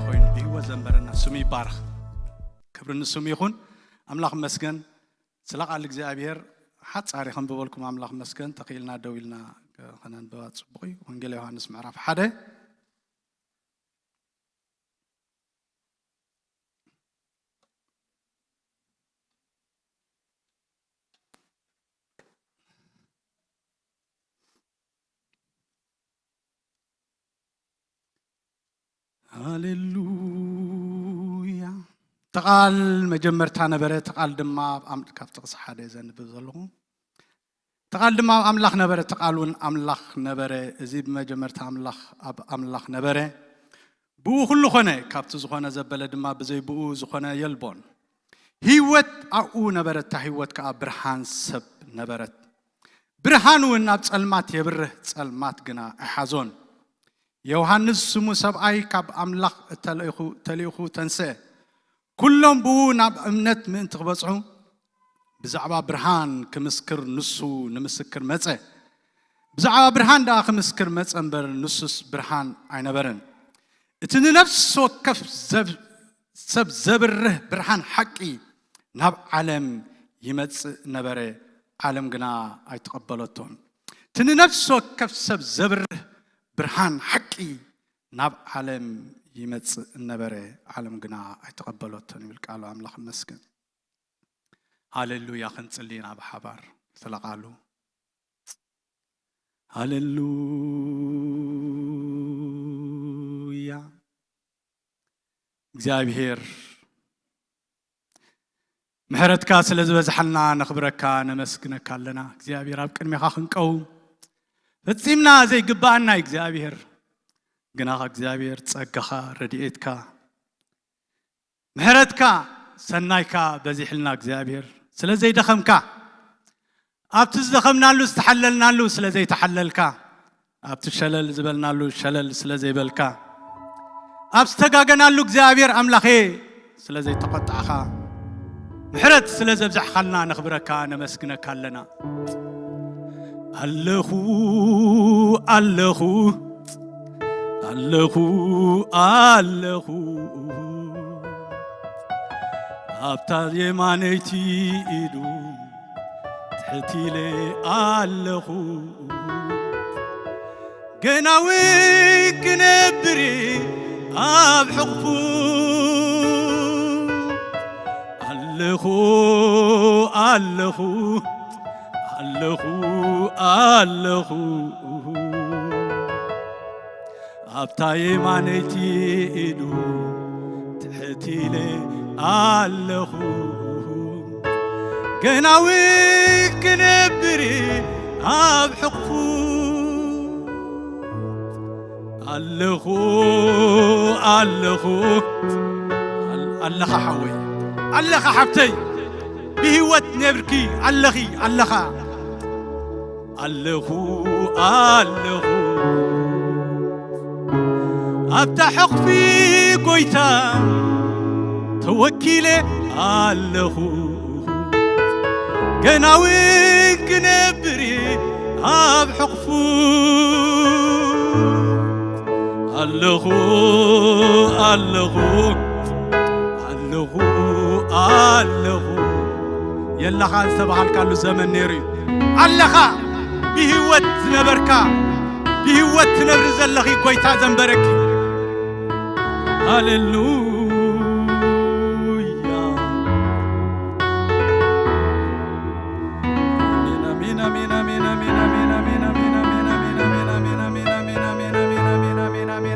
ኮይኑ ብህይወት ዘንበረና ስሙ ይባረኽ። ክብሪ ንስሙ ይኹን። ኣምላኽ መስገን ስለ ቃል እግዚኣብሔር ሓጻሪ ከም ብበልኩም ኣምላኽ መስገን ተኽኢልና ደው ኢልና ከነንብባ ጽቡቕ እዩ። ወንጌል ዮሃንስ ምዕራፍ ሓደ። ሃሌሉያ። ተቓል መጀመርታ ነበረ፣ ተቓል ድማ ኣብ ኣም-፣ ካብ ጥቕሲ ሓደ ዘንብብ ዘለኹ። ተቓል ድማ ኣብ ኣምላኽ ነበረ፣ ተቓል እውን ኣምላኽ ነበረ። እዚ ብመጀመርታ ኣምላኽ ኣብ ኣምላኽ ነበረ። ብኡ ኩሉ ኾነ፣ ካብቲ ዝኾነ ዘበለ ድማ ብዘይ ብኡ ዝኾነ የልቦን። ህይወት ኣብኡ ነበረት፣ እታ ህይወት ከኣ ብርሃን ሰብ ነበረት። ብርሃን እውን ናብ ጸልማት የብርህ፣ ጸልማት ግና ኣይሓዞን። ዮሃንስ ስሙ ሰብኣይ ካብ ኣምላኽ እተልእኹ-፣ ተልእኹ ተንስአ። ኩሎም ብኡ ናብ እምነት ምእንቲ ክበጽሑ ብዛዕባ ብርሃን ክምስክር ንሱ ንምስክር መጸ። ብዛዕባ ብርሃን ደኣ ክምስክር መጸ እምበር ንሱስ ብርሃን ኣይነበረን። እቲ ንነፍሲ ወከፍ ዘብ-፣ ሰብ ዘብርህ ብርሃን ሓቂ ናብ ዓለም ይመጽእ ነበረ፣ ዓለም ግና ኣይተቐበለቶን። እቲ ንነፍሲ ወከፍ ሰብ ዘብርህ ብርሃን ሓቂ ናብ ዓለም ይመጽእ ነበረ፣ ዓለም ግና ኣይተቐበለቶን ይብል ቃሉ። ኣምላኽ ይመስገን። ሃሌሉያ። ክንጽሊ ኢና ብሓባር ስለ ቃሉ። ሃሌሉያ። እግዚኣብሔር ምሕረትካ ስለ ዝበዝሓልና ነኽብረካ፣ ነመስግነካ ኣለና። እግዚኣብሔር ኣብ ቅድሜኻ ክንቀውም ፈጺምና ዘይግብኣና እዩ እግዚኣብሔር። ግናኻ እግዚኣብሔር ጸጋኻ፣ ረድኤትካ፣ ምሕረትካ፣ ሰናይካ በዚሕልና እግዚኣብሔር ስለ ዘይደኸምካ፣ ኣብቲ ዝደኸምናሉ ዝተሓለልናሉ ስለ ዘይተሓለልካ፣ ኣብቲ ሸለል ዝበልናሉ ሸለል ስለ ዘይበልካ፣ ኣብ ዝተጋገናሉ እግዚኣብሔር ኣምላኸ ስለ ዘይተቖጣዕኻ፣ ምሕረት ስለ ዘብዛሕኻልና ነኽብረካ፣ ነመስግነካ ኣለና። ኣለኹ፣ ኣለኹ፣ ኣለኹ፣ ኣለኹ፣ ኣብታ የማነይቲ ኢዱ ትሕት ኢለ ኣለኹ። ገና እውን ክነብር ኣብ ሕቕፉ ኣለኹ፣ ኣለኹ፣ ኣለኹ፣ ኣለኹ። ኣብታ የማነይቲ ኢዱ ትሕት ኢለ ኣለኹ። ገና እውን ክነብር ኣብ ሕቕፉ ኣለኹ፣ ኣለኹ። ኣል-፣ ኣለኻ ሓወይ፣ ኣለኻ ሓብተይ፣ ብህይወት ነብርኪ ኣለኺ፣ ኣለኻ። ኣለኹ፣ ኣለኹ፣ ኣብታ ሕቕፊ ጎይታ ተወኪለ ኣለኹ። ገና እውን ክነብር ኣብ ሕቕፉ ኣለኹ፣ ኣለኹ፣ ኣለኹ፣ ኣለኹ። የለኻ ዝተባሃልካሉ ዘመን ነይሩ እዩ። ኣለኻ፣ ብህይወት ዝነበርካ፣ ብህይወት ትነብሪ ዘለኺ፣ ጎይታ ዘንበረኪ። ሃሌሉያ። ኣሜን፣ ኣሜን፣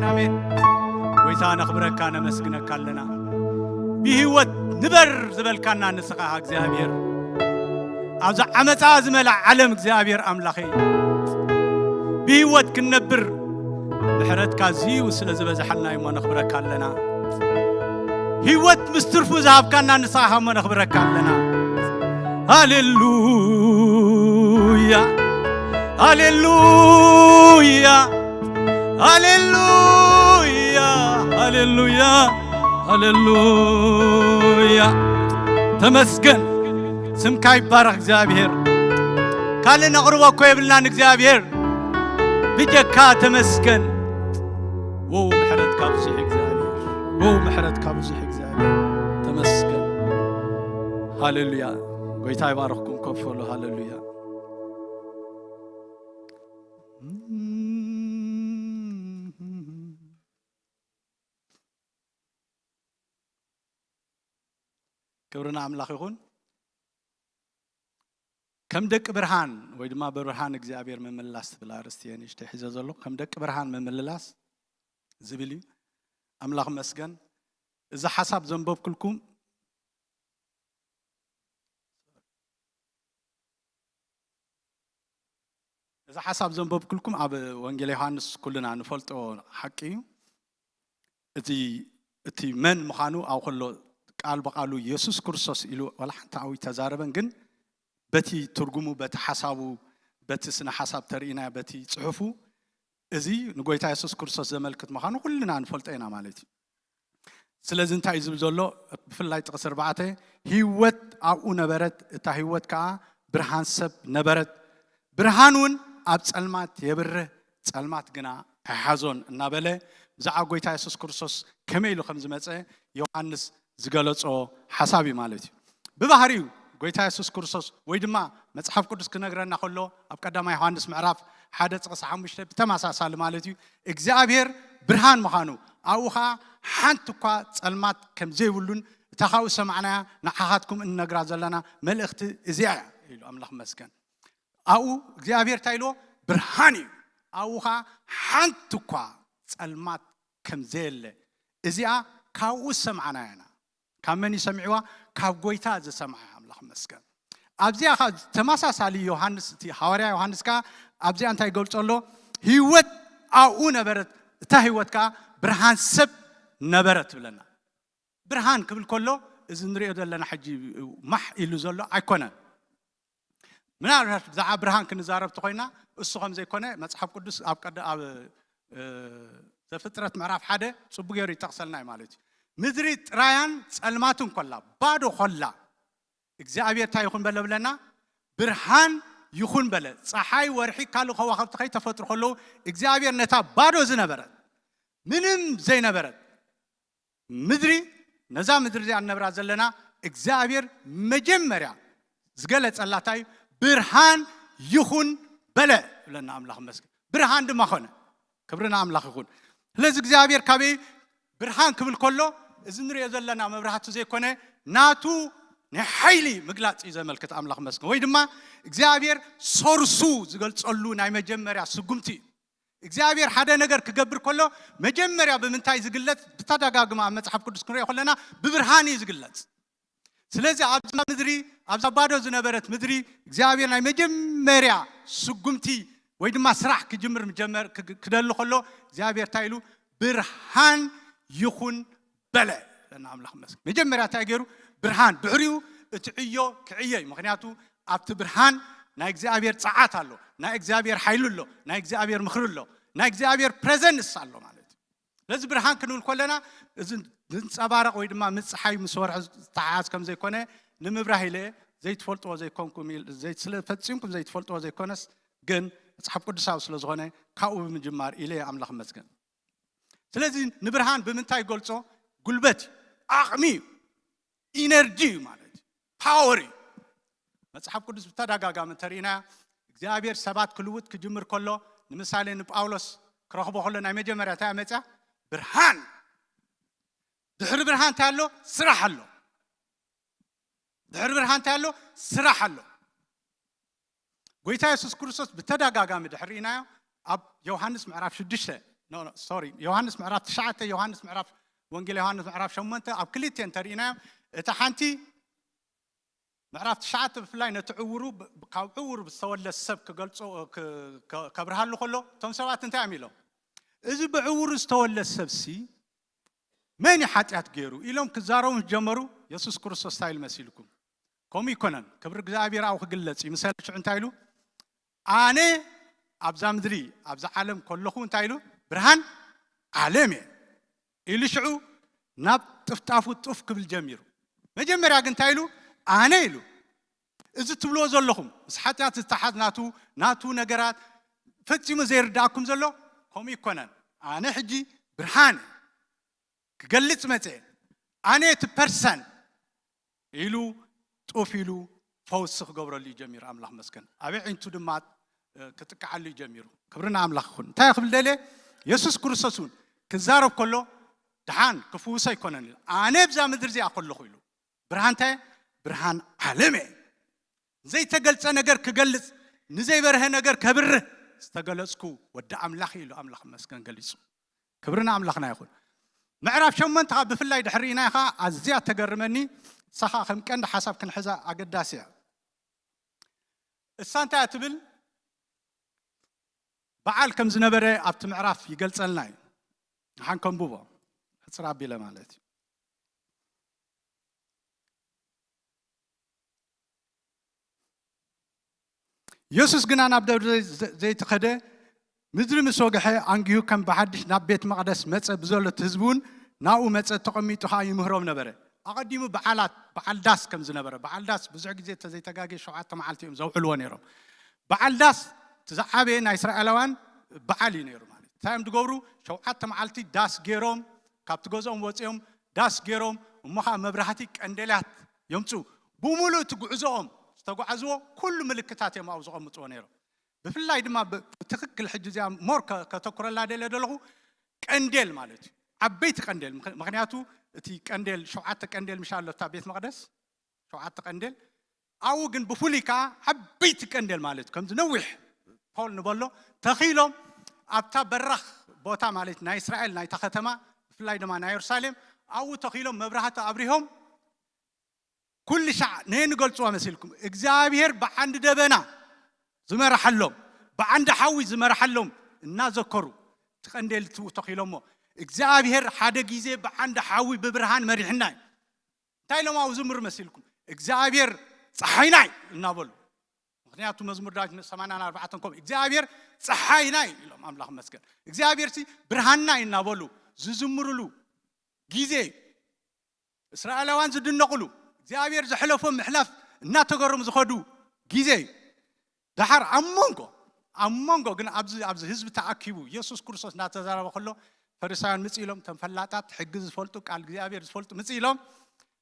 ኣሜን። ጎይታ ነኽብረካ፣ ነመስግነካ ኣለና። ብህይወት ንበር ዝበልካና ንስኻ እግዚኣብሔር፣ ኣብዛ ዓመፃ ዝመልኣ ዓለም እግዚኣብሔር ኣምላኸይ፣ ብህይወት ክንነብር ምሕረትካ ዝዩ ስለ ዝበዝሓልና እሞ ነኽብረካ ኣለና። ህይወት ምስ ትርፉ ዝሃብካና ንስኻ እሞ ነኽብረካ ኣለና። ሃሌሉያ፣ ሃሌሉያ፣ ሃሌሉያ፣ ሃሌሉያ፣ ሃሌሉያ። ተመስገን፣ ስምካ ይባረኽ እግዚኣብሔር። ካልእ ነቕርቦ እኮ የብልናን እግዚኣብሔር፣ ብጀካ ተመስገን። ወው ምሕረትካ ብዙሕ እግዚኣብሔር። ው ምሕረትካ ብዙሕ እግዚኣብሔር ተመስገን። ሃሌሉያ። ጎይታ ይባርኽኩም። ከፍ በሉ። ሃሌሉያ። ክብሪ ንኣምላኽ ይኹን። ከም ደቂ ብርሃን ወይ ድማ ብብርሃን እግዚኣብሔር ምምልላስ ትብል ኣርእስቲ እየ ንእሽተይ ሒዘ ዘሎ። ከም ደቂ ብርሃን ምምልላስ ዝብል እዩ። ኣምላኽ መስገን። እዚ ሓሳብ ዘንበብኩልኩም እዚ ሓሳብ ዘንበብኩልኩም ኣብ ወንጌል ዮሃንስ ኩልና ንፈልጦ ሓቂ እዩ። እቲ እቲ መን ምዃኑ ኣብ ከሎ ቃል ብቃሉ የሱስ ክርስቶስ ኢሉ ዋላ ሓንቲ ኣዊ ተዛረበን፣ ግን በቲ ትርጉሙ፣ በቲ ሓሳቡ፣ በቲ ስነ ሓሳብ ተርእናዮ፣ በቲ ጽሑፉ እዚ ንጎይታ የሱስ ክርስቶስ ዘመልክት ምዃኑ ኩልና ንፈልጦ ኢና ማለት እዩ። ስለዚ እንታይ እዩ ዝብል ዘሎ? ብፍላይ ጥቕሲ ኣርባዕተ፣ ህይወት ኣብኡ ነበረት፣ እታ ህይወት ከኣ ብርሃን ሰብ ነበረት፣ ብርሃን እውን ኣብ ጸልማት የብርህ፣ ጸልማት ግና ኣይሓዞን እናበለ ብዛዕባ ጎይታ የሱስ ክርስቶስ ከመይ ኢሉ ከም ዝመጸ ዮሃንስ ዝገለጾ ሓሳብ እዩ ማለት እዩ። ብባህሪኡ ጎይታ የሱስ ክርስቶስ ወይ ድማ መጽሓፍ ቅዱስ ክነግረና ከሎ ኣብ ቀዳማይ ዮሃንስ ምዕራፍ ሓደ ጥቕሲ ሓሙሽተ ብተመሳሳሊ ማለት እዩ እግዚኣብሔር ብርሃን ምዃኑ ኣብኡ ኸዓ ሓንቲ እኳ ጸልማት ከም ዘይብሉን እታ ካብኡ ሰማዕናያ ንዓኻትኩም እንነግራ ዘለና መልእኽቲ እዚኣ እያ ኢሉ ኣምላኽ መስገን። ኣብኡ እግዚኣብሔር እንታይ ኢልዎ? ብርሃን እዩ። ኣብኡ ኸዓ ሓንቲ እኳ ጸልማት ከም ዘየለ እዚኣ ካብኡ ዝሰምዓና ኢና። ካብ መን እዩ ሰሚዕዋ? ካብ ጎይታ ዝሰምዓ። ኣምላኽ መስገን። ኣብዚኣ ኸዓ ተመሳሳሊ ዮሃንስ፣ እቲ ሃዋርያ ዮሃንስ ከኣ ኣብዚኣ እንታይ ይገልጾ ኣሎ? ህይወት ኣብኡ ነበረት፣ እታ ህይወት ከኣ ብርሃን ሰብ ነበረት ትብለና። ብርሃን ክብል ከሎ እዚ ንሪኦ ዘለና ሕጂ ማሕ ኢሉ ዘሎ ኣይኮነን። ምናልባት ብዛዕባ ብርሃን ክንዛረብ ተኾይና እሱ ከም ዘይኮነ መጽሓፍ ቅዱስ ኣብ ቀደ ኣብ እ፣ ዘፍጥረት ምዕራፍ ሓደ ጽቡቅ ገይሩ ይጠቕሰልና እዩ ማለት እዩ። ምድሪ ጥራያን ጸልማትን ኮላ፣ ባዶ ኮላ፣ እግዚኣብሔር እንታይ ይኹን በለ ብለና? ብርሃን ይኹን በለ። ፀሓይ፣ ወርሒ፣ ካልእ ከዋኽብቲ ከይተፈጥሩ ከለዉ እግዚኣብሔር ነታ ባዶ ዝነበረት፣ ምንም ዘይነበረት ምድሪ፣ ነዛ ምድሪ እዚኣ እንነብራ ዘለና እግዚኣብሔር መጀመርያ ዝገለጸላ እንታይ እዩ? ብርሃን ይኹን በለ ብለና ኣምላኽ መስገን። ብርሃን ድማ ኾነ። ክብሪ ንኣምላኽ ይኹን። ስለዚ እግዚኣብሔር ካበይ ብርሃን ክብል ከሎ እዚ ንሪኦ ዘለና መብራህቲ ዘይኮነ ናቱ ናይ ሓይሊ ምግላጽ እዩ ዘመልክት ኣምላኽ መስገን። ወይ ድማ እግዚኣብሔር ሶርሱ ዝገልጸሉ ናይ መጀመርያ ስጉምቲ እዩ። እግዚኣብሔር ሓደ ነገር ክገብር ከሎ መጀመርያ ብምንታይ ዝግለጽ? ብተደጋግማ ኣብ መጽሓፍ ቅዱስ ክንሪኦ ከለና ብብርሃን እዩ ዝግለጽ። ስለዚ ኣብዛ ምድሪ፣ ኣብዛ ባዶ ዝነበረት ምድሪ እግዚኣብሔር ናይ መጀመርያ ስጉምቲ ወይ ድማ ስራሕ ክጅምር ምጀመር ክግ-፣ ክደሊ ከሎ እግዚኣብሔር እንታይ ኢሉ? ብርሃን ይኹን በለ። ለና ኣምላኽ መስገን። መጀመርያ እንታይ ገይሩ? ብርሃን። ድሕሪኡ እቲ ዕዮ ክዕየ እዩ። ምኽንያቱ ኣብቲ ብርሃን ናይ እግዚኣብሔር ጸዓት ኣሎ፣ ናይ እግዚኣብሔር ሓይሊ ኣሎ፣ ናይ እግዚኣብሔር ምኽሪ ኣሎ፣ ናይ እግዚኣብሔር ፕሬዘንስ ኣሎ ማለት እዩ። ስለዚ ብርሃን ክንብል ከለና እዚ ዝንጸባረቕ ወይ ድማ ምስ ጸሓይ ምስ ወርሒ ዝተሓሓዝ ከም ዘይኮነ ንምብራህ ኢለ ዘይትፈልጥዎ ዘይኮንኩም ኢል-፣ ዘይ-፣ ስለ ፈጺምኩም ዘይትፈልጥዎ ዘይኮነስ ግን መጽሓፍ ቅዱሳዊ ስለ ዝኾነ ካብኡ ብምጅማር ኢለ ኣምላኽ መስገን። ስለዚ ንብርሃን ብምንታይ ይገልጾ? ጉልበት እዩ፣ ዓቕሚ እዩ፣ ኢነርጂ እዩ ማለት እዩ፣ ፓወር እዩ። መጽሓፍ ቅዱስ ብተደጋጋሚ እንተርኢና እግዚኣብሔር ሰባት ክልውጥ ክጅምር ከሎ ንምሳሌ ንጳውሎስ ክረኽቦ ከሎ ናይ መጀመርያ እንታይ መጽያ? ብርሃን። ድሕሪ ብርሃን እንታይ ኣሎ? ስራሕ ኣሎ። ድሕሪ ብርሃን እንታይ ኣሎ? ስራሕ ኣሎ። ጎይታ የሱስ ክርስቶስ ብተደጋጋሚ ድሕሪ ርኢናዮ ኣብ ዮሃንስ ምዕራፍ ሽዱሽተ፣ ኖ፣ ኖ፣ ሶሪ፣ ዮሃንስ ምዕራፍ ትሽዓተ፣ ዮሃንስ ምዕራፍ፣ ወንጌል ዮሃንስ ምዕራፍ ሸሞንተ ኣብ ክልተ እንተርኢናዮ፣ እታ ሓንቲ ምዕራፍ ትሽዓተ ብፍላይ ነቲ ዕውሩ ብ-፣ ካብ ዕውሩ ዝተወለደ ሰብ ክገልጾ፣ ክ-፣ ከ-፣ ከብርሃሉ ከሎ እቶም ሰባት እንታይ እዮም ኢሎም? እዚ ብዕውሩ ዝተወለደ ሰብሲ መን እዩ ሓጢኣት ገይሩ ኢሎም ክዛረቡ ምስ ጀመሩ የሱስ ክርስቶስ እንታይ ኢሉ መሲልኩም? ከምኡ ይኮነን። ክብሪ እግዚኣብሔር ኣብኡ ክግለጽ እዩ። ምሳሌ ሽዑ እንታይ ኢሉ? ኣነ ኣብዛ ምድሪ ኣብዛ ዓለም ከለኹ እንታይ ኢሉ? ብርሃን ዓለም እየ ኢሉ ሽዑ ናብ ጥፍጣፉ ጡፍ ክብል ጀሚሩ። መጀመርያ ግን እንታይ ኢሉ? ኣነ ኢሉ። እዚ ትብልዎ ዘለኹም ምስ ሓጢኣት ዝተሓዝ ናቱ ናቱ ነገራት ፈጺሙ ዘይርድኣኩም ዘሎ ከምኡ ይኮነን። ኣነ ሕጂ ብርሃን እየ። ክገልጽ መጸ። ኣነ እቲ ፐርሰን ኢሉ ጡፍ ኢሉ ፈውሲ ክገብረሉ እዩ ጀሚሩ። ኣምላኽ መስገን። ኣበይ ዒንቱ ድማ እ፣ ክጥቅዓሉ እዩ ጀሚሩ። ክብሪ ንኣምላኽ ይኹን። እንታይ ክብል ደልየ? የሱስ ክርስቶስ እውን ክዛረብ ከሎ፣ ደሓን ክፍውሶ ኣይኮነን ኢሉ፣ ኣነ ብዛ ምድሪ እዚኣ ከለኹ ኢሉ። ብርሃን እንታይ? ብርሃን ዓለም እየ። ዘይተገልጸ ነገር ክገልጽ፣ ንዘይበርሀ ነገር ከብርህ ዝተገለጽኩ ወዲ ኣምላኽ እዩ ኢሉ ኣምላኽ መስገን ገሊጹ። ክብሪ ንኣምላኽና ይኹን። ምዕራፍ ሸሞንተ ብፍላይ ድሕሪ ኢናይ ኸዓ ኣዝያ ተገርመኒ። እሳ ኸዓ ከም ቀንዲ ሓሳብ ክንሕዛ ኣገዳሲ እያ። እሳ እንታይ እያ ትብል? በዓል ከም ዝነበረ ኣብቲ ምዕራፍ ይገልጸልና እዩ። ንሓን ከንብቦ ሕጽር ኣቢለ ማለት እዩ። የሱስ ግና ናብ ደብረ ዘይት ከደ፣ ምድሪ ምስ ወግሐ ኣንጊሁ ከም ብሓድሽ ናብ ቤት መቕደስ መጸ፣ ብዘሎ እቲ ህዝቢ እውን ናብኡ መጸ፣ ተቐሚጡ ኸዓ ይምህሮም ነበረ። ኣቐዲሙ በዓላት፣ በዓል ዳስ ከም ዝነበረ፣ በዓል ዳስ ብዙሕ ግዜ እንተዘይተጋግየ ሸውዓተ መዓልቲ እዮም ዘውዕልዎ ነይሮም። በዓል ዳስ እቲ ዝዓበየ ናይ እስራኤላውያን በዓል እዩ ነይሩ ማለት እዩ። እንታይ እዮም ዝገብሩ? ሸውዓተ መዓልቲ ዳስ ገይሮም፣ ካብቲ ገዝኦም ወፂኦም ዳስ ገይሮም፣ እሞ ኸዓ መብራህቲ ቀንዴላት የምፅኡ። ብምሉእ እቲ ጉዕዞኦም ዝተጓዓዝዎ ኩሉ ምልክታት እዮም ኣብኡ ዘቐምፅዎ ነይሮም። ብፍላይ ድማ ብ-፣ ብትኽክል ሕጂ እዚኣ ሞር ከ-፣ ከተኩረላ ደለ ዘለኹ ቀንዴል ማለት እዩ። ዓበይቲ ቀንዴል፣ ምኽ-፣ ምኽንያቱ እቲ ቀንዴል፣ ሸውዓተ ቀንዴል ምሽ ኣሎ እታ ቤት መቕደስ፣ ሸውዓተ ቀንዴል። ኣብኡ ግን ብፍሉይ ከዓ ዓበይቲ ቀንዴል ማለት እዩ። ከምዚ ነዊሕ ፖል ንበሎ ተኺሎም ኣብታ በራኽ ቦታ ማለት ናይ እስራኤል ናይታ ከተማ ብፍላይ ድማ ናይ የሩሳሌም ኣብኡ ተኺሎም መብራህቲ ኣብሪሆም ኩሉ ሻዕ ነየ ንገልጽዋ መሲልኩም እግዚኣብሔር ብዓንዲ ደበና ዝመርሓሎም ብዓንዲ ሓዊ ዝመርሓሎም እናዘከሩ እቲ ቀንዴል ትኡ ተኺሎሞ እግዚኣብሔር ሓደ ግዜ ብዓንዲ ሓዊ ብብርሃን መሪሕና እዩ። እንታይ ኢሎም ኣብኡ ዝምሩ መሲልኩም? እግዚኣብሔር ፀሓይና እዩ እናበሉ። ምክንያቱ መዝሙር ዳዊት ሰማንያን ኣርባዕተን ከምኡ እግዚኣብሔር ፀሓይና እዩ ኢሎም ኣምላኽ መስገን እግዚኣብሔር ሲ ብርሃንና እዩ እናበሉ ዝዝምሩሉ ግዜ እዩ። እስራኤላውያን ዝድነቑሉ እግዚኣብሔር ዘሕለፎም ምሕላፍ እናተገረሙ ዝኸዱ ግዜ እዩ። ደሓር ኣብ መንጎ ኣብ መንጎ ግን ኣብዚ ኣብዚ ህዝቢ ተኣኪቡ የሱስ ክርስቶስ እናተዛረበ ከሎ ፈሪሳውያን ምፅ ኢሎም እቶም ፈላጣት ሕጊ ዝፈልጡ ቃል እግዚኣብሔር ዝፈልጡ ምፅ ኢሎም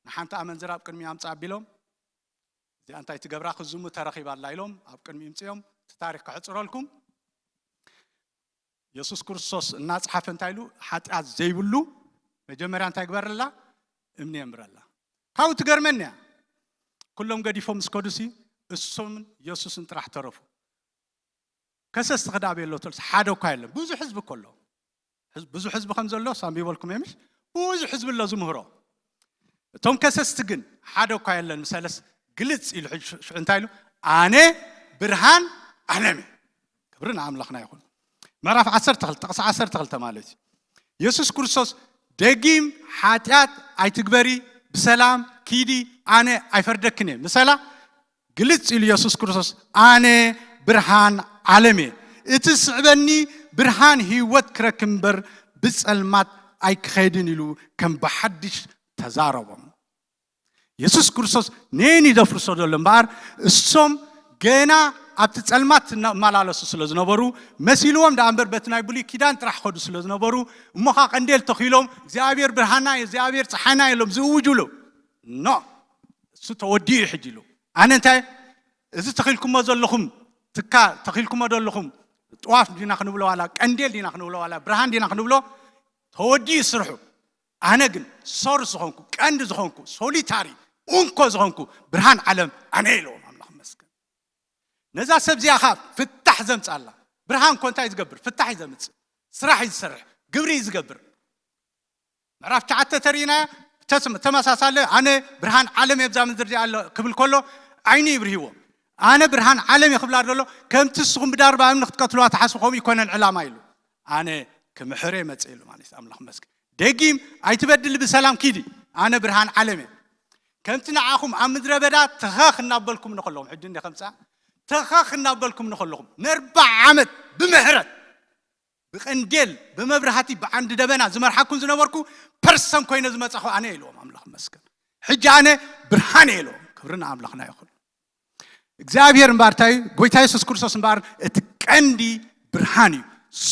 ንሓንቲ ኣመንዝራ ኣብ ቅድሚ ኣምፃ ኣቢሎም እዚኣ እንታይ ትገብራ ክዝሙ ተረኺባ ኣላ ኢሎም ኣብ ቅድሚ ምፅኦም እቲ ታሪክ ከሕፅረልኩም። የሱስ ክርስቶስ እናፅሓፈ እንታይ ኢሉ ሓጢኣት ዘይብሉ መጀመርያ እንታይ ግበረላ እምኒ የንብረላ። ካብኡ ትገርመኒ እያ። ኩሎም ገዲፎም ምስ ከዱሲ እሱምን የሱስን ጥራሕ ተረፉ። ከሰስቲ ክዳብ የሎ ተልስ ሓደ እኳ የለን። ብዙሕ ህዝቢ እኮ ኣሎ። ህዝቢ- ብዙሕ ህዝቢ ከም ዘሎ ሳንቢበልኩም የምሽ ብዙሕ ህዝቢ ኣሎ ዝምህሮ። እቶም ከሰስቲ ግን ሓደ እኳ የለን ምሰለስ ግልጽ ኢሉ ሕጂ ሽዑ እንታይ ኢሉ ኣነ ብርሃን ዓለም እየ። ክብሪ ንኣምላኽና ይኹን። ምዕራፍ ዓሰርተ ክልተ ጥቕሲ ዓሰርተ ክልተ ማለት እዩ። የሱስ ክርስቶስ ደጊም ሓጢኣት ኣይትግበሪ ብሰላም ኪዲ ኣነ ኣይፈርደክን እየ ምሰላ ግልጽ ኢሉ የሱስ ክርስቶስ ኣነ ብርሃን ዓለም እየ እቲ ዝስዕበኒ ብርሃን ህይወት ክረክብ እምበር ብጸልማት ኣይክኸይድን ኢሉ ከም ብሓድሽ ተዛረቦም። የሱስ ክርስቶስ ነየን ይደፍርሶ ዘሎ እምበኣር እሶም ገና ኣብቲ ጸልማት እናመላለሱ ስለ ዝነበሩ መሲልዎም ደኣ እምበር በቲ ናይ ብሉይ ኪዳን ጥራሕ ከዱ ስለ ዝነበሩ እሞ ኸዓ ቀንዴል ተኺሎም እግዚኣብሔር ብርሃና እዩ እግዚኣብሔር ፀሓይና የሎም ዝእውጅሉ ኖ እሱ ተወዲኡ እዩ ሕጂ ኢሉ ኣነ እንታይ እዚ ተኺልኩሞ ዘለኹም ትካ ተኺልኩሞ ዘለኹም ጥዋፍ ዲና ክንብሎ ዋላ ቀንዴል ዲና ክንብሎ ዋላ ብርሃን ዲና ክንብሎ ተወዲኡ ስርሑ ኣነ ግን ሶርስ ዝኾንኩ ቀንዲ ዝኾንኩ ሶሊታሪ እንኮ ዝኾንኩ ብርሃን ዓለም ኣነ ኢለዎም ኣምላኽ መስገን ነዛ ሰብ እዚኣ ኸዓ ፍታሕ ዘምፃላ ብርሃን እኮ እንታይ ዝገብር ፍታሕ እዩ ዘምፅእ ስራሕ እዩ ዝሰርሕ ግብሪ እዩ ዝገብር ምዕራፍ ትሽዓተ ተሪእና ተመሳሳለ ኣነ ብርሃን ዓለም የብዛ ምድር እዚኣ ኣሎ ክብል ከሎ ዓይኑ ይብርህዎ ኣነ ብርሃን ዓለም እየ ክብላ ዘሎ ከምቲ ንስኹም ብዳርባ እምኒ ክትቀትልዋ ትሓስቡ ከምኡ ይኮነን ዕላማ ኢሉ ኣነ ክምሕረ መፀ ኢሉ ማለት ኣምላኽ መስገን ደጊም ኣይትበድሊ ብሰላም ኪዲ ኣነ ብርሃን ዓለም እየ ከምቲ ንዓኹም ኣብ ምድረ በዳ ተኸኽ እናበልኩም ንከለኹም ሕጂ እንደ ከምፃ ተኸኽ እናበልኩም ንከለኹም ንርባዕ ዓመት ብምሕረት ብቀንዴል ብመብራህቲ ብዓንዲ ደበና ዝመርሓኩም ዝነበርኩ ፐርሰን ኮይነ ዝመፃኹ ኣነ ኢልዎም ኣምላኽ መስገን ሕጂ ኣነ ብርሃን እየ ኢልዎም ክብሪ ንኣምላኽና ይኹን እግዚኣብሔር እምበኣር እንታይ እዩ ጎይታ የሱስ ክርስቶስ እምበኣር እቲ ቀንዲ ብርሃን እዩ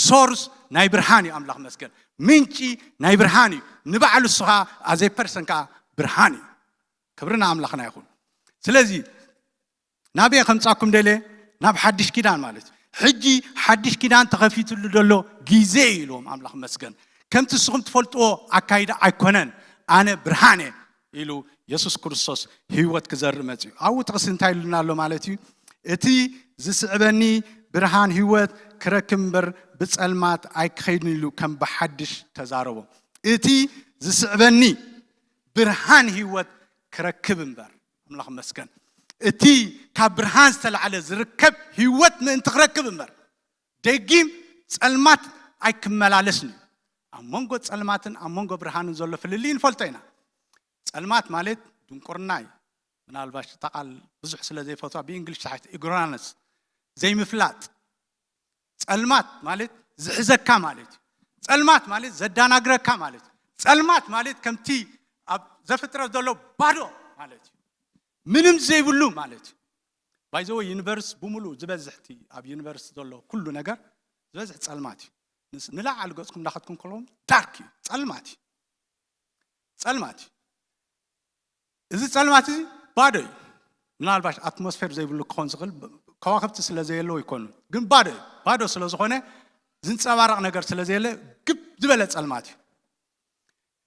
ሶርስ ናይ ብርሃን እዩ ኣምላኽ መስገን ምንጪ ናይ ብርሃን እዩ። ንባዕሉ እሱ ኸዓ ኣዘይ ፐርሰን ከዓ ብርሃን እዩ። ክብሪ ንኣምላኽና ይኹን። ስለዚ ናበይ ከምጻኩም ደለ? ናብ ሓድሽ ኪዳን ማለት እዩ። ሕጂ ሓድሽ ኪዳን ተኸፊትሉ ዘሎ ግዜ እዩ ኢልዎም ኣምላኽ መስገን። ከምቲ ንስኹም ትፈልጥዎ ኣካይዳ ኣይኮነን፣ ኣነ ብርሃን እየ ኢሉ የሱስ ክርስቶስ ህይወት ክዘርእ መጽዩ። ኣብኡ ጥቕሲ እንታይ ኢሉና ኣሎ ማለት እዩ? እቲ ዝስዕበኒ ብርሃን ህይወት ክረክብ እምበር ብጸልማት ኣይክኸይድን ኢሉ ከም ብሓድሽ ተዛረቦ። እቲ ዝስዕበኒ ብርሃን ህይወት ክረክብ እምበር፣ ኣምላኽ መስገን፣ እቲ ካብ ብርሃን ዝተላዕለ ዝርከብ ህይወት ምእንቲ ክረክብ እምበር፣ ደጊም ጸልማት ኣይክመላለስን እዩ። ኣብ መንጎ ጸልማትን ኣብ መንጎ ብርሃንን ዘሎ ፍልልይ ንፈልጦ ኢና። ጸልማት ማለት ድንቁርና እዩ። ምናልባሽ እታ ቃል ብዙሕ ስለ ዘይፈትዋ ብእንግሊሽ ትሓት ኢግኖራንስ፣ ዘይምፍላጥ። ጸልማት ማለት ዝሕዘካ ማለት እዩ። ጸልማት ማለት ዘዳናግረካ ማለት እዩ። ጸልማት ማለት ከምቲ ኣብ ዘፍጥረት ዘሎ ባዶ ማለት እዩ። ምንም ዘይብሉ ማለት እዩ። ባይዘወ ዩኒቨርስ ብምሉእ ዝበዝሕቲ ኣብ ዩኒቨርስ ዘሎ ኩሉ ነገር ዝበዝሕ ጸልማት እዩ። ንስ- ንላዕሊ ገጽኩም እንዳኸድኩም ከለኹም ዳርክ እዩ፣ ጸልማት እዩ። ጸልማት እዩ። እዚ ጸልማት እዚ ባዶ እዩ። ምናልባሽ ኣትሞስፌር ዘይብሉ ክኾን ዝኽእል፣ ከዋክብቲ ስለ ዘየለዉ ይኮኑ፣ ግን ባዶ እዩ። ባዶ ስለ ዝኾነ ዝንጸባረቕ ነገር ስለ ዘየለ ግብ ዝበለ ጸልማት እዩ።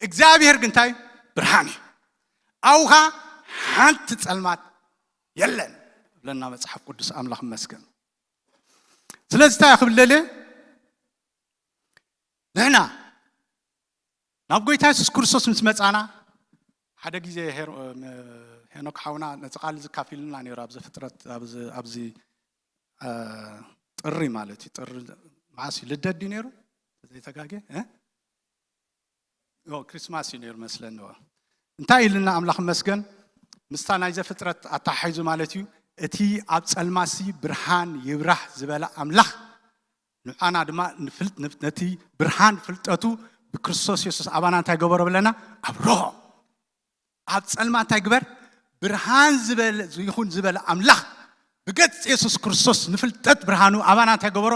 እግዚኣብሔር ግን እንታይ? ብርሃን እዩ። ኣብኡ ኸዓ ሓንቲ ጸልማት የለን ብለና መጽሓፍ ቅዱስ። ኣምላኽ ይመስገን። ስለዚ እንታይ ክብል ደልየ? ንሕና ናብ ጎይታ የሱስ ክርስቶስ ምስ መጻና፣ ሓደ ግዜ ሄር- ሄኖክ ሓውና ነዚ ቃል እዚ ካፊልና ነይሩ። ኣብ ዘፍጥረት ኣብዚ ኣብዚ፣ እ፣ ጥሪ ማለት እዩ። ጥሪ መዓስ እዩ? ልደት ድዩ ነይሩ? ዘይተጋጌ እ? ኦ፣ ክሪስማስ እዩ ነይሩ መስለኒ። ዋ፣ እንታይ ኢልና ኣምላኽ መስገን? ምስታ ናይ ዘፍጥረት ኣተሓሒዙ ማለት እዩ። እቲ ኣብ ጸልማሲ ብርሃን ይብራህ ዝበለ ኣምላኽ፣ ንዓና ድማ ንፍልጥ- ነቲ ብርሃን ፍልጠቱ ብክርስቶስ የሱስ ኣባና እንታይ ገበሮ ብለና? ኣብርሆ። ኣብ ጸልማ እንታይ ግበር? ብርሃን ዝበለ ይኹን ዝበለ ኣምላኽ ብገጽ የሱስ ክርስቶስ ንፍልጠት ብርሃኑ ኣባና እንታይ ገበሮ?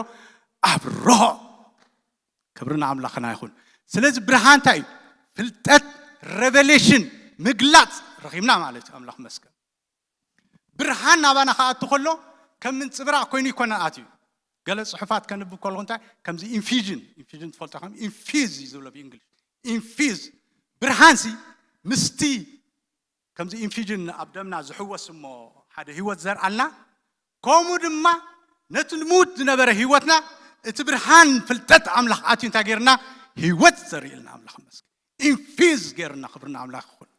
ኣብርሆ። ክብሪ ንኣምላኽና ይኹን። ስለዚ ብርሃን እንታይ እዩ? ፍልጠት፣ ሬቨሌሽን፣ ምግላጽ ረኺብና ማለት እዩ። ኣምላኽ መስገን። ብርሃን ናባና ክኣቱ ከሎ ከም ምንጽብራቕ ኮይኑ ይኮነ ኣትዩ። ገለ ጽሑፋት ከንብብ ከለኹ እንታይ ከምዚ ኢንፊዥን፣ ኢንፊዥን ትፈልጦ ከም ኢንፊዝ እዩ ዝብሎ ብእንግሊሽ። ኢንፊዝ ብርሃንሲ ምስቲ ከምዚ ኢንፊዥን ኣብ ደምና ዝሕወስ እሞ ሓደ ህይወት ዘርኣልና፣ ከምኡ ድማ ነቲ ልሙድ ዝነበረ ህይወትና እቲ ብርሃን ፍልጠት ኣምላኽ ኣትዩ እንታይ ገይርና? ህይወት ዘርእልና ኣምላኽ መስገን። ኢንፊዝ ገይርና። ክብርና ኣምላኽ ይኹን።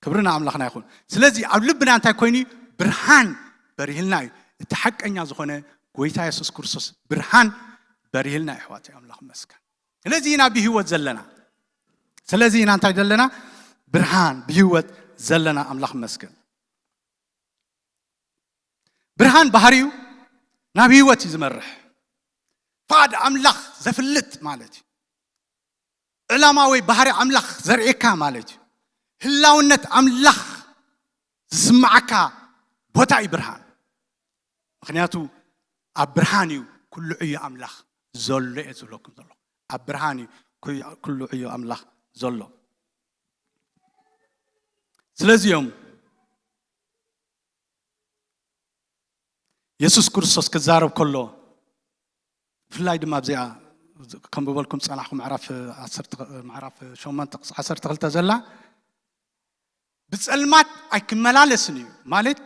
ክብርና ኣምላኽና ይኹን። ስለዚ ኣብ ልብና እንታይ ኮይኑ? ብርሃን በሪህልና እዩ። እቲ ሓቀኛ ዝኾነ ጎይታ የሱስ ክርስቶስ ብርሃን በሪህልና እዩ። ኣሕዋት ኣምላኽ መስገን። ስለዚ ኢና ብህይወት ዘለና። ስለዚ ኢና እንታይ ዘለና? ብርሃን ብህይወት ዘለና። ኣምላኽ መስገን። ብርሃን ባህሪኡ ናብ ህይወት እዩ ዝመርሕ። ፍቓድ ኣምላኽ ዘፍልጥ ማለት እዩ። ዕላማ ወይ ባህሪ ኣምላኽ ዘርእየካ ማለት እዩ። ህላውነት ኣምላኽ ዝስማዓካ ቦታ እዩ ብርሃን። ምኽንያቱ ኣብ ብርሃን እዩ ኩሉ ዕዮ ኣምላኽ ዘሎ እየ ዝብለኩም ዘሎ። ኣብ ብርሃን እዩ ኩ- ኩሉ ዕዮ ኣምላኽ ዘሎ። ስለዚ እዮም የሱስ ክርስቶስ ክዛረብ ከሎ፣ ብፍላይ ድማ ኣብዚኣ ከንብበልኩም ዝጸናሕኩ ምዕራፍ ዓሰርተ፣ ምዕራፍ ሸሞንተ ክሳዕ ዓሰርተ ክልተ ዘላ፣ ብጸልማት ኣይክመላለስን እዩ ማለት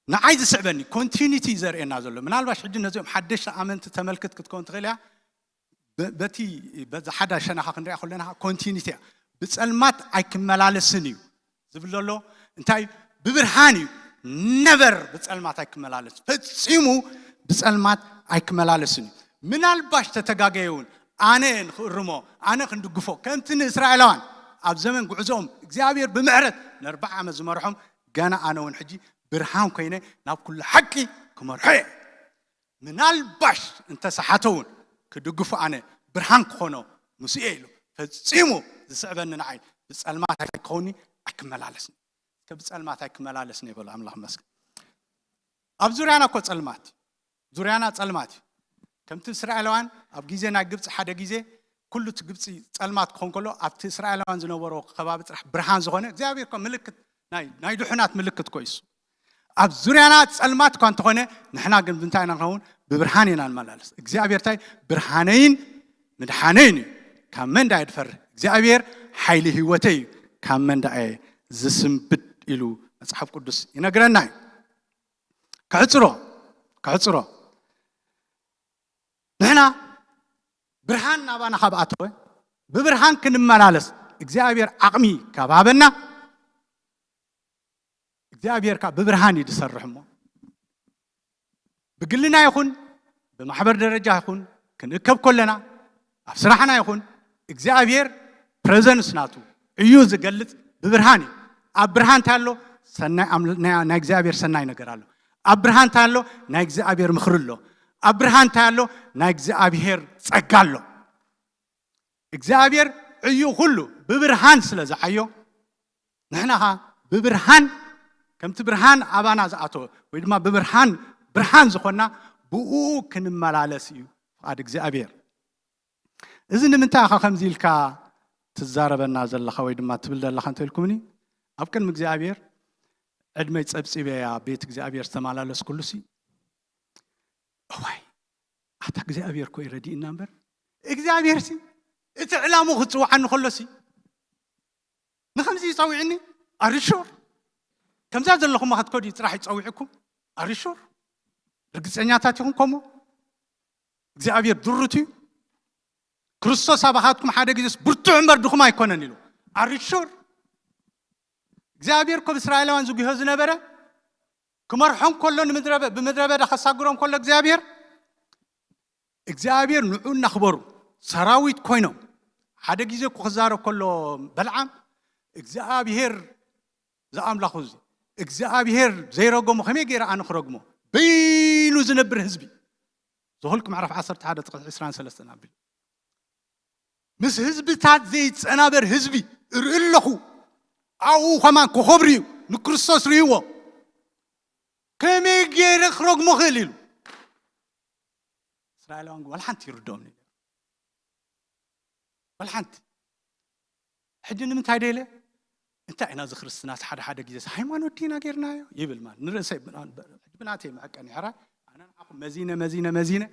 ንዓይ ዝስዕበኒ ኮንቲኒቲ እዩ ዘርእየና ዘሎ። ምናልባሽ ሕጂ ነዚኦም ሓደሽቲ ኣመንቲ ተመልክት ክትከውን ትኽእል እያ። በ- በቲ በዛ ሓዳሽ ሸነኻ ክንሪኣ ከለና ኮንቲኒቲ እያ። ብጸልማት ኣይክመላለስን እዩ ዝብል ዘሎ እንታይ? ብብርሃን እዩ። ነቨር ብጸልማት ኣይክመላለስ፣ ፈጺሙ ብጸልማት ኣይክመላለስን እዩ። ምናልባሽ ተተጋገየ እውን ኣነ ንክእርሞ፣ ኣነ ክንድግፎ፣ ከምቲ ንእስራኤላውያን ኣብ ዘመን ጉዕዞኦም እግዚኣብሔር ብምሕረት ንኣርብዓ ዓመት ዝመርሖም፣ ገና ኣነ እውን ሕጂ ብርሃን ኮይነ ናብ ኩሉ ሓቂ ክመርሖ እየ። ምናልባሽ እንተሰሓተ እውን ክድግፎ ኣነ ብርሃን ክኾኖ ምስ እየ ኢሉ ፈጺሙ ዝስዕበኒ ንዓይ ብጸልማት ኣይክኸውኒ ኣይክመላለስን። እስከ ብጸልማት ኣይክመላለስን ይበሉ ኣምላኽ መስገን። ኣብ ዙርያና እኮ ጸልማት እዩ። ዙርያና ጸልማት እዩ። ከምቲ እስራኤላውያን ኣብ ግዜ ናይ ግብፂ ሓደ ግዜ ኩሉ እቲ ግብፂ ፀልማት ክኾን ከሎ ኣብቲ እስራኤላውያን ዝነበሮ ከባቢ ጥራሕ ብርሃን ዝኾነ እግዚኣብሔር እኮ ምልክት ናይ ናይ ድሑናት ምልክት እኮ እዩ እሱ። ኣብ ዙርያና ፀልማት እኳ እንተኾነ ንሕና ግን ብምንታይ ኢና ንኸውን? ብብርሃን ኢና ንመላለስ። እግዚኣብሔር እንታይ? ብርሃነይን ምድሓነይን እዩ። ካብ መን ዳኣ እየ ዝፈርህ? እግዚኣብሔር ሓይሊ ህይወተይ እዩ። ካብ መን ዳኣ እየ ዝስንብድ? ኢሉ መፅሓፍ ቅዱስ ይነግረና እዩ። ከሕፅሮ ከሕፅሮ ንሕና ብርሃን ናባና ካብ ኣተወ ብብርሃን ክንመላለስ እግዚኣብሔር ዓቕሚ ካብ ሃበና እግዚኣብሔር ከዓ ብብርሃን እዩ ዝሰርሕ እሞ ብግልና ይኹን ብማሕበር ደረጃ ይኹን ክንእከብ ከለና ኣብ ስራሕና ይኹን እግዚኣብሔር ፕሬዘንስ ናቱ እዩ ዝገልጽ ብብርሃን እዩ። ኣብ ብርሃን እንታይ ኣሎ? ሰናይ ኣምል- ናይ ናይ እግዚኣብሔር ሰናይ ነገር ኣሎ። ኣብ ብርሃን እንታይ ኣሎ? ናይ እግዚኣብሔር ምኽሪ ኣሎ። ኣብ ብርሃን እንታይ ኣሎ? ናይ እግዚኣብሔር ጸጋ ኣሎ። እግዚኣብሔር ዕዩ ኩሉ ብብርሃን ስለ ዝዓዮ ንሕና ኸ ብብርሃን ከምቲ ብርሃን ኣባና ዝኣተወ ወይ ድማ ብብርሃን ብርሃን ዝኾንና ብኡ ክንመላለስ እዩ ፍቓድ እግዚኣብሔር። እዚ ንምንታይ ኢኻ ከምዚ ኢልካ ትዛረበና ዘለኻ ወይ ድማ ትብል ዘለኻ እንተኢልኩምኒ ኣብ ቅድሚ እግዚኣብሔር ዕድመይ ጸብጺበያ ቤት እግዚኣብሔር ዝተመላለስኩሉ ሲ እዋይ ኣታ እግዚኣብሔር እኮ ይረድእና እምበር እግዚኣብሔር ሲ እቲ ዕላሙ ክፅውዓኒ ከሎ ሲ ንከምዚ ይፀዊዕኒ ኣርሹር ከምዛ ዘለኹም ክትከዱ ጥራሕ ይፀዊዕኩም ኣርሹር ርግፀኛታት ይኹም ከምኡ እግዚኣብሔር ድሩት እዩ ክርስቶስ ኣባኻትኩም ሓደ ግዜስ ብርቱዕ እምበር ድኹም ኣይኮነን ኢሉ ኣርሹር እግዚኣብሔር እኮ ብእስራኤላውያን ዝጉሆ ዝነበረ ክመርሖም ከሎ ንምድረ- ብምድረ በዳ ከሳግሮም ከሎ እግዚኣብሔር እግዚኣብሔር ንዑ እናኽበሩ ሰራዊት ኮይኖም ሓደ ግዜ እኮ ክዛረብ ከሎ በልዓም እግዚኣብሔር ዝኣምላኹ እዚ እግዚኣብሔር ዘይረገሞ ከመይ ገይረ ኣነ ክረግሞ በይኑ ዝነብር ህዝቢ ዘሁልቅ ምዕራፍ ዓሰርተ ሓደ ጥቕስ ዕስራን ሰለስተን ኣቢሉ ምስ ህዝብታት ዘይጸናበር ህዝቢ እርኢ ኣለኹ ኣብኡ ከማን ክኸብር እዩ ንክርስቶስ ርእይዎ ከመይ ገይረ ክረግሞ ክእል ኢሉ እስራኤላውያን ዋላ ሓንቲ ይርድኦም ዋላ ሓንቲ ሕጂ ንምንታይ ደለ እንታይ ኢና እዚ ክርስትናስ ሓደ ሓደ ግዜ ሃይማኖት ዲና ጌርናዮ ይብል ማለት ንርእሰይ ብናተይ መዐቀኒ ሕራይ ኣነ ንዓኹም መዚነ መዚነ መዚነ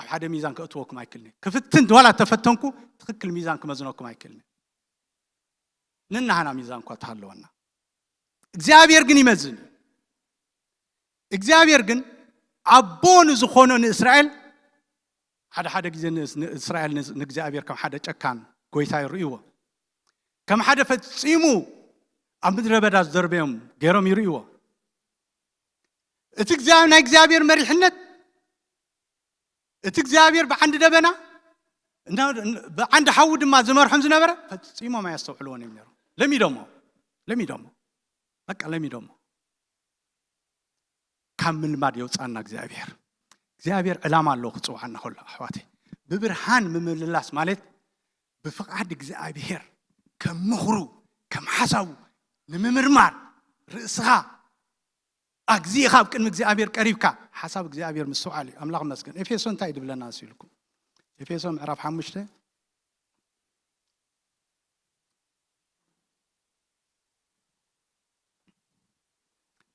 ኣብ ሓደ ሚዛን ከእትወኩም ኣይክልኒ ክፍትን ዋላ ተፈተንኩ ትኽክል ሚዛን ክመዝነኩም ኣይክልኒ ንናህና ሚዛን እኳ ተሃለወና እግዚኣብሔር ግን ይመዝን እዩ እግዚኣብሔር ግን ኣቦ ንዝኾኖ ንእስራኤል ሓደ ሓደ ግዜ ንእስራኤል ንእግዚኣብሔር ከም ሓደ ጨካን ጎይታ ይርእይዎ ከም ሓደ ፈጺሙ ኣብ ምድረ በዳ ዝደርበዮም ገይሮም ይርእይዎ እቲ እግዚኣብሔር ናይ እግዚኣብሔር መሪሕነት እቲ እግዚኣብሔር ብዓንዲ ደበና ብዓንዲ ሓዊ ድማ ዝመርሖም ዝነበረ ፈጺሞም ኣየስተውዕልዎን እዮም ነሮም ለሚዶሞ ለሚዶሞ በቃ ለሚዶሞ ካብ ምልማድ የውፃና እግዚኣብሔር እግዚኣብሔር ዕላማ ኣለዎ ክፅውዓና ከሎ ኣሕዋተይ ብብርሃን ምምልላስ ማለት ብፍቓድ እግዚኣብሔር ከም ምኽሩ ከም ሓሳቡ ንምምርማር ርእስኻ ኣግዚእኻ ኣብ ቅድሚ እግዚኣብሔር ቀሪብካ ሓሳብ እግዚኣብሔር ምስትውዓል እዩ ኣምላኽ መስገን ኤፌሶ እንታይ ድብለና ስኢልኩም ኤፌሶ ምዕራፍ ሓሙሽተ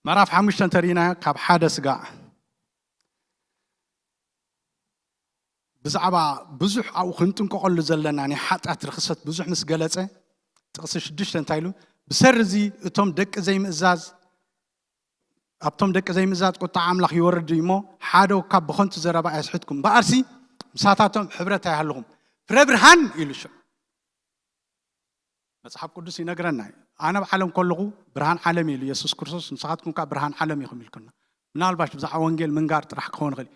ምዕራፍ ሓሙሽተ እንተሪእና ካብ ሓደ ስጋዕ ብዛዕባ ብዙሕ ኣብኡ ክንጥንቀቐሉ ዘለና ናይ ሓጢኣት ርክሰት ብዙሕ ምስ ገለጸ ጥቕሲ ሽዱሽተ እንታይ ኢሉ ብሰሪ እዚ እቶም ደቂ ዘይምእዛዝ ኣብቶም ደቂ ዘይምእዛዝ ቁጣ ኣምላኽ ይወርድ እዩ እሞ ሓደ ካብ ብኸንቱ ዘረባ ኣየስሕትኩም እምበኣርሲ ምሳታቶም ሕብረት ኣይሃልኹም ፍረ ብርሃን ኢሉ ሽዑ መፅሓፍ ቅዱስ ይነግረና እዩ ኣነ ኣብ ዓለም ከለኹ ብርሃን ዓለም ኢሉ የሱስ ክርስቶስ ንስኻትኩም ከዓ ብርሃን ዓለም ኢኹም ኢልኩና ምናልባሽ ብዛዕባ ወንጌል ምንጋር ጥራሕ ክኸውን ይኽእል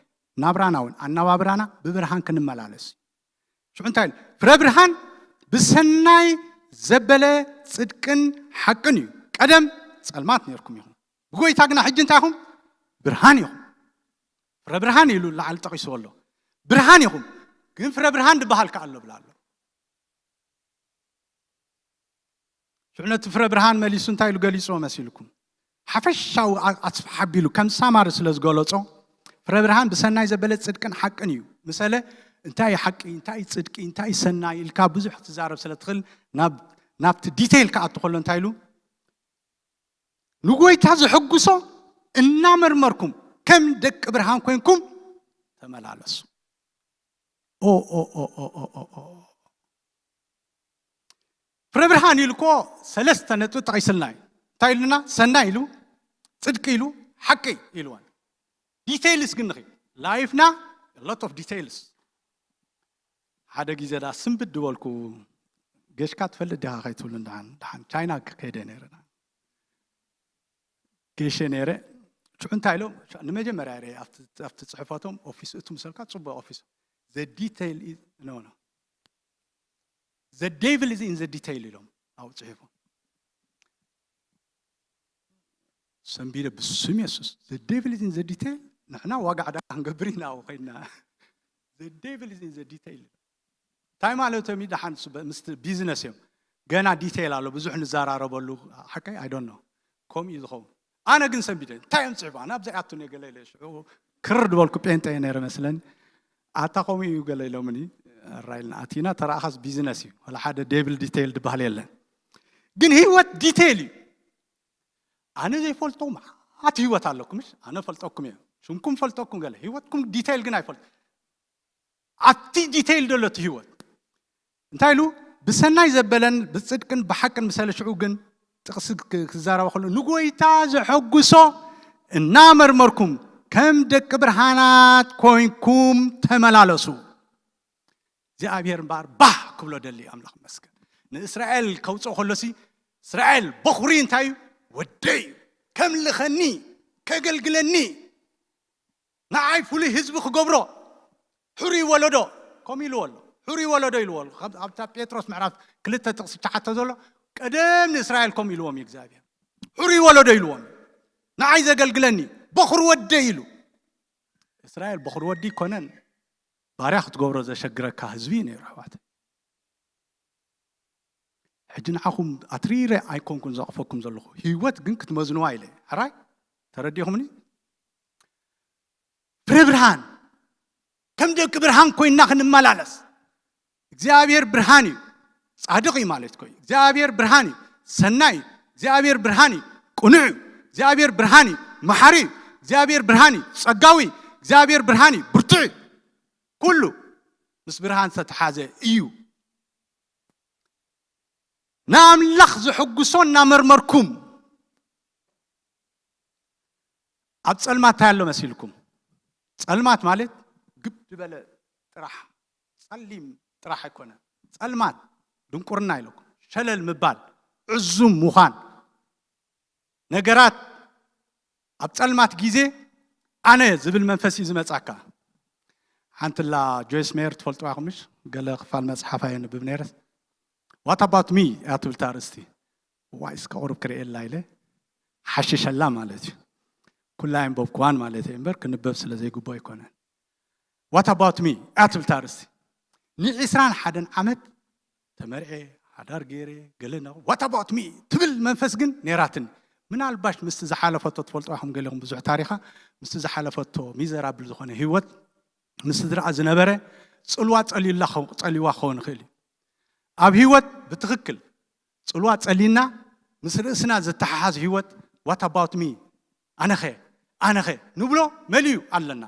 ናብራና እውን ኣነባብራና ብብርሃን ክንመላለስ ሽዑ እንታይ ፍረ ብርሃን ብሰናይ ዘበለ ፅድቅን ሓቅን እዩ ቀደም ፀልማት ነርኩም ኢኹም ብጎይታ ግና ሕጂ እንታይ ኢኹም ብርሃን ኢኹም ፍረ ብርሃን ኢሉ ላዓል ጠቂስዎ ኣሎ ብርሃን ኢኹም ግን ፍረ ብርሃን ዝበሃል ከ ኣሎ ብላ ኣሎ ሽዑ ነቲ ፍረ ብርሃን መሊሱ እንታይ ኢሉ ገሊፅዎ መሲልኩም ሓፈሻዊ ኣስፍሓ ኣቢሉ ከም ሳማሪ ስለ ዝገለፆ ፍረ ብርሃን ብሰናይ ዘበለ ፅድቅን ሓቅን እዩ ምሰለ እንታይ ሓቂ፣ እንታይ ጽድቂ፣ እንታይ ሰናይ ኢልካ ብዙሕ ክትዛረብ ስለ ትኽእል፣ ናብ ናብቲ ዲቴይል ክኣቱ ከሎ እንታይ ኢሉ? ንጎይታ ዘሐጉሶ እናመርመርኩም ከም ደቂ ብርሃን ኮይንኩም ተመላለሱ። ኦ ኦ ኦ ኦ ኦ ኦ ኦ። ፍረ ብርሃን ኢሉ እኮ ሰለስተ ነጥቢ ጠቒስልና እዩ። እንታይ ኢሉና? ሰናይ ኢሉ፣ ጽድቂ ኢሉ፣ ሓቂ ኢልዋን። ዲቴይልስ ግን ንኺ ላይፍና lot of details። ሓደ ግዜ ዳ ስንብድ ዝበልኩ፣ ገሽካ ትፈልጥ ዲኻ ከይትብሉ፣ ደሓን ደሓን ቻይና ክኸይደ ነይረ፣ ገሸ ነይረ። ሽዑ እንታይ ኢሎም? ንመጀመርያ ርአ ኣብቲ ኣብቲ ጽሕፈቶም፣ ኦፊስ እቱ ምሰልካ ጽቡቅ ኦፊስ፣ the detail is no no the devil is in the detail ኢሎም ኣብኡ ጽሒፎም። ሰንቢደ ብስም የሱስ፣ the devil is in the detail። ንሕና ዋጋ ዕዳጋ ክንገብር ኢና ኣብኡ ኮይና፣ the devil is in the detail። እንታይ ማለቶም እዩ? ደሓን ምስ ቢዝነስ እዮም፣ ገና ዲቴይል ኣሎ ብዙሕ ንዘራረበሉ። ሓቀይ? I don't know። ከምኡ እዩ ዝኸውን። ኣነ ግን ሰንቢደ፣ እንታይ እዮም ጽሒፎም? ኣነ ኣብዛ ያቱ እየ ገለ ኢለ፣ ሽዑ ክር ዝበልኩ ጴንጠ እየ ነይረ መስለኒ። ኣታ ከምኡ እዩ ገለ ኢሎምኒ። ኣራይልና ኣቲና፣ ተረኣኻስ ቢዝነስ እዩ፣ ወላ ሓደ ዴቪል ዲቴይል ዝበሃል የለን። ግን ህይወት ዲቴይል እዩ። ኣነ ዘይፈልጦ መዓት ህይወት ኣለኩም፣ እሺ? ኣነ ፈልጠኩም እየ፣ ሽምኩም ፈልጠኩም፣ ገለ ህይወትኩም ዲቴይል ግን ኣይፈልጥ። ኣብቲ ዲቴይል ዘሎ እቲ ህይወት እንታይ ኢሉ? ብሰናይ ዘበለን ብጽድቅን ብሓቅን ምሰለ። ሽዑ ግን ጥቕሲ ክ- ክዛረባ ከሎ፣ ንጎይታ ዘሐጉሶ እናመርመርኩም ከም ደቂ ብርሃናት ኮይንኩም ተመላለሱ። እግዚኣብሔር እምበኣር ባህ ክብሎ ደሊ ኣምላኽ መስገን። ንእስራኤል ከውፅኦ ከሎሲ፣ እስራኤል በኹሪ እንታይ እዩ? ወደይ እዩ። ከምልኸኒ፣ ከገልግለኒ፣ ንዓይ ፍሉይ ህዝቢ ክገብሮ፣ ሕሩይ ወለዶ፣ ከምኡ ኢልዎ ኣሎ። ሕሩይ ወለዶ ኢልዎ ኣሎ። ካብ ኣብታ ጴጥሮስ ምዕራፍ ክልተ ጥቕሲ ትሽዓተ ዘሎ፣ ቀደም ንእስራኤል ከምኡ ኢልዎም እዩ እግዚኣብሔር። ሕሩይ ወለዶ ኢልዎም፣ ንዓይ ዘገልግለኒ፣ በኹሪ ወደይ ኢሉ። እስራኤል በኹሪ ወዲ ይኮነን፣ ባርያ ክትገብሮ ዘሸግረካ ህዝቢ እዩ ነይሩ፣ ኣሕዋት። ሕጂ ንዓኹም ኣትሪረ ኣይኮንኩን ዘቕፈኩም ዘለኹ፣ ህይወት ግን ክትመዝንዋ ኢለ። ሕራይ ተረዲኹምኒ? ፍረ ብርሃን፣ ከም ደቂ ብርሃን ኮይንና ክንመላለስ። እግዚኣብሔር ብርሃን እዩ። ጻድቕ እዩ ማለት እኮ እዩ። እግዚኣብሔር ብርሃን እዩ። ሰናይ እዩ። እግዚኣብሔር ብርሃን እዩ። ቅኑዕ እዩ። እግዚኣብሔር ብርሃን እዩ። መሓሪ እዩ። እግዚኣብሔር ብርሃን እዩ። ጸጋዊ እዩ። እግዚኣብሔር ብርሃን እዩ። ብርቱዕ እዩ። ኩሉ ምስ ብርሃን ዝተተሓዘ እዩ። ንኣምላኽ ዘሐጉሶ እናመርመርኩም። ኣብ ጸልማት እንታይ ኣሎ መሲልኩም? ጸልማት ማለት ግብ ዝበለ ጥራሕ፣ ጸሊም ጥራሕ ኣይኮነ። ጸልማት ድንቁርና ኢለኩም፣ ሸለል ምባል፣ ዕዙም ምዃን፣ ነገራት ኣብ ጸልማት ግዜ ኣነ ዝብል መንፈስ እዩ ዝመጻካ። ሓንትላ ጆይስ ሜየር ትፈልጥዋ ኢኹም፣ ምሽ? ገለ ክፋል መጽሓፋ የንብብ ነይረስ። What about me እያ ትብል እታ ኣርእስቲ። ዋይ፣ እስከ ቁሩብ ክርእየላ ኢለ ሓሽሸላ ማለት እዩ። ኩላ የንበብኩዋን ማለት እየ እምበር፣ ክንበብ ስለ ዘይግቦ ኣይኮነን። What about me እያ ትብል እታ ኣርእስቲ። ንዒስራን ሓደን ዓመት ተመርዔ፣ ሓዳር ገይረ፣ ገለ ነ what about me ትብል መንፈስ ግን ነይራትኒ። ምናልባሽ ምስቲ ዝሓለፈቶ ትፈልጥዋ ኢኹም ገሊኹም ብዙሕ ታሪኻ፣ ምስቲ ዝሓለፈቶ ሚዘራብል ዝኾነ ህይወት፣ ምስ ስድራኣ ዝነበረ ጽልዋ ጸልዩላ ኸው- ጸልይዋ ክኸውን ይኽእል እዩ። ኣብ ህይወት ብትኽክል ጽልዋ ጸሊና፣ ምስ ርእስና ዝተሓሓዝ ህይወት፣ what about me? ኣነኸ? ኣነኸ? ንብሎ መሊኡ ኣለና።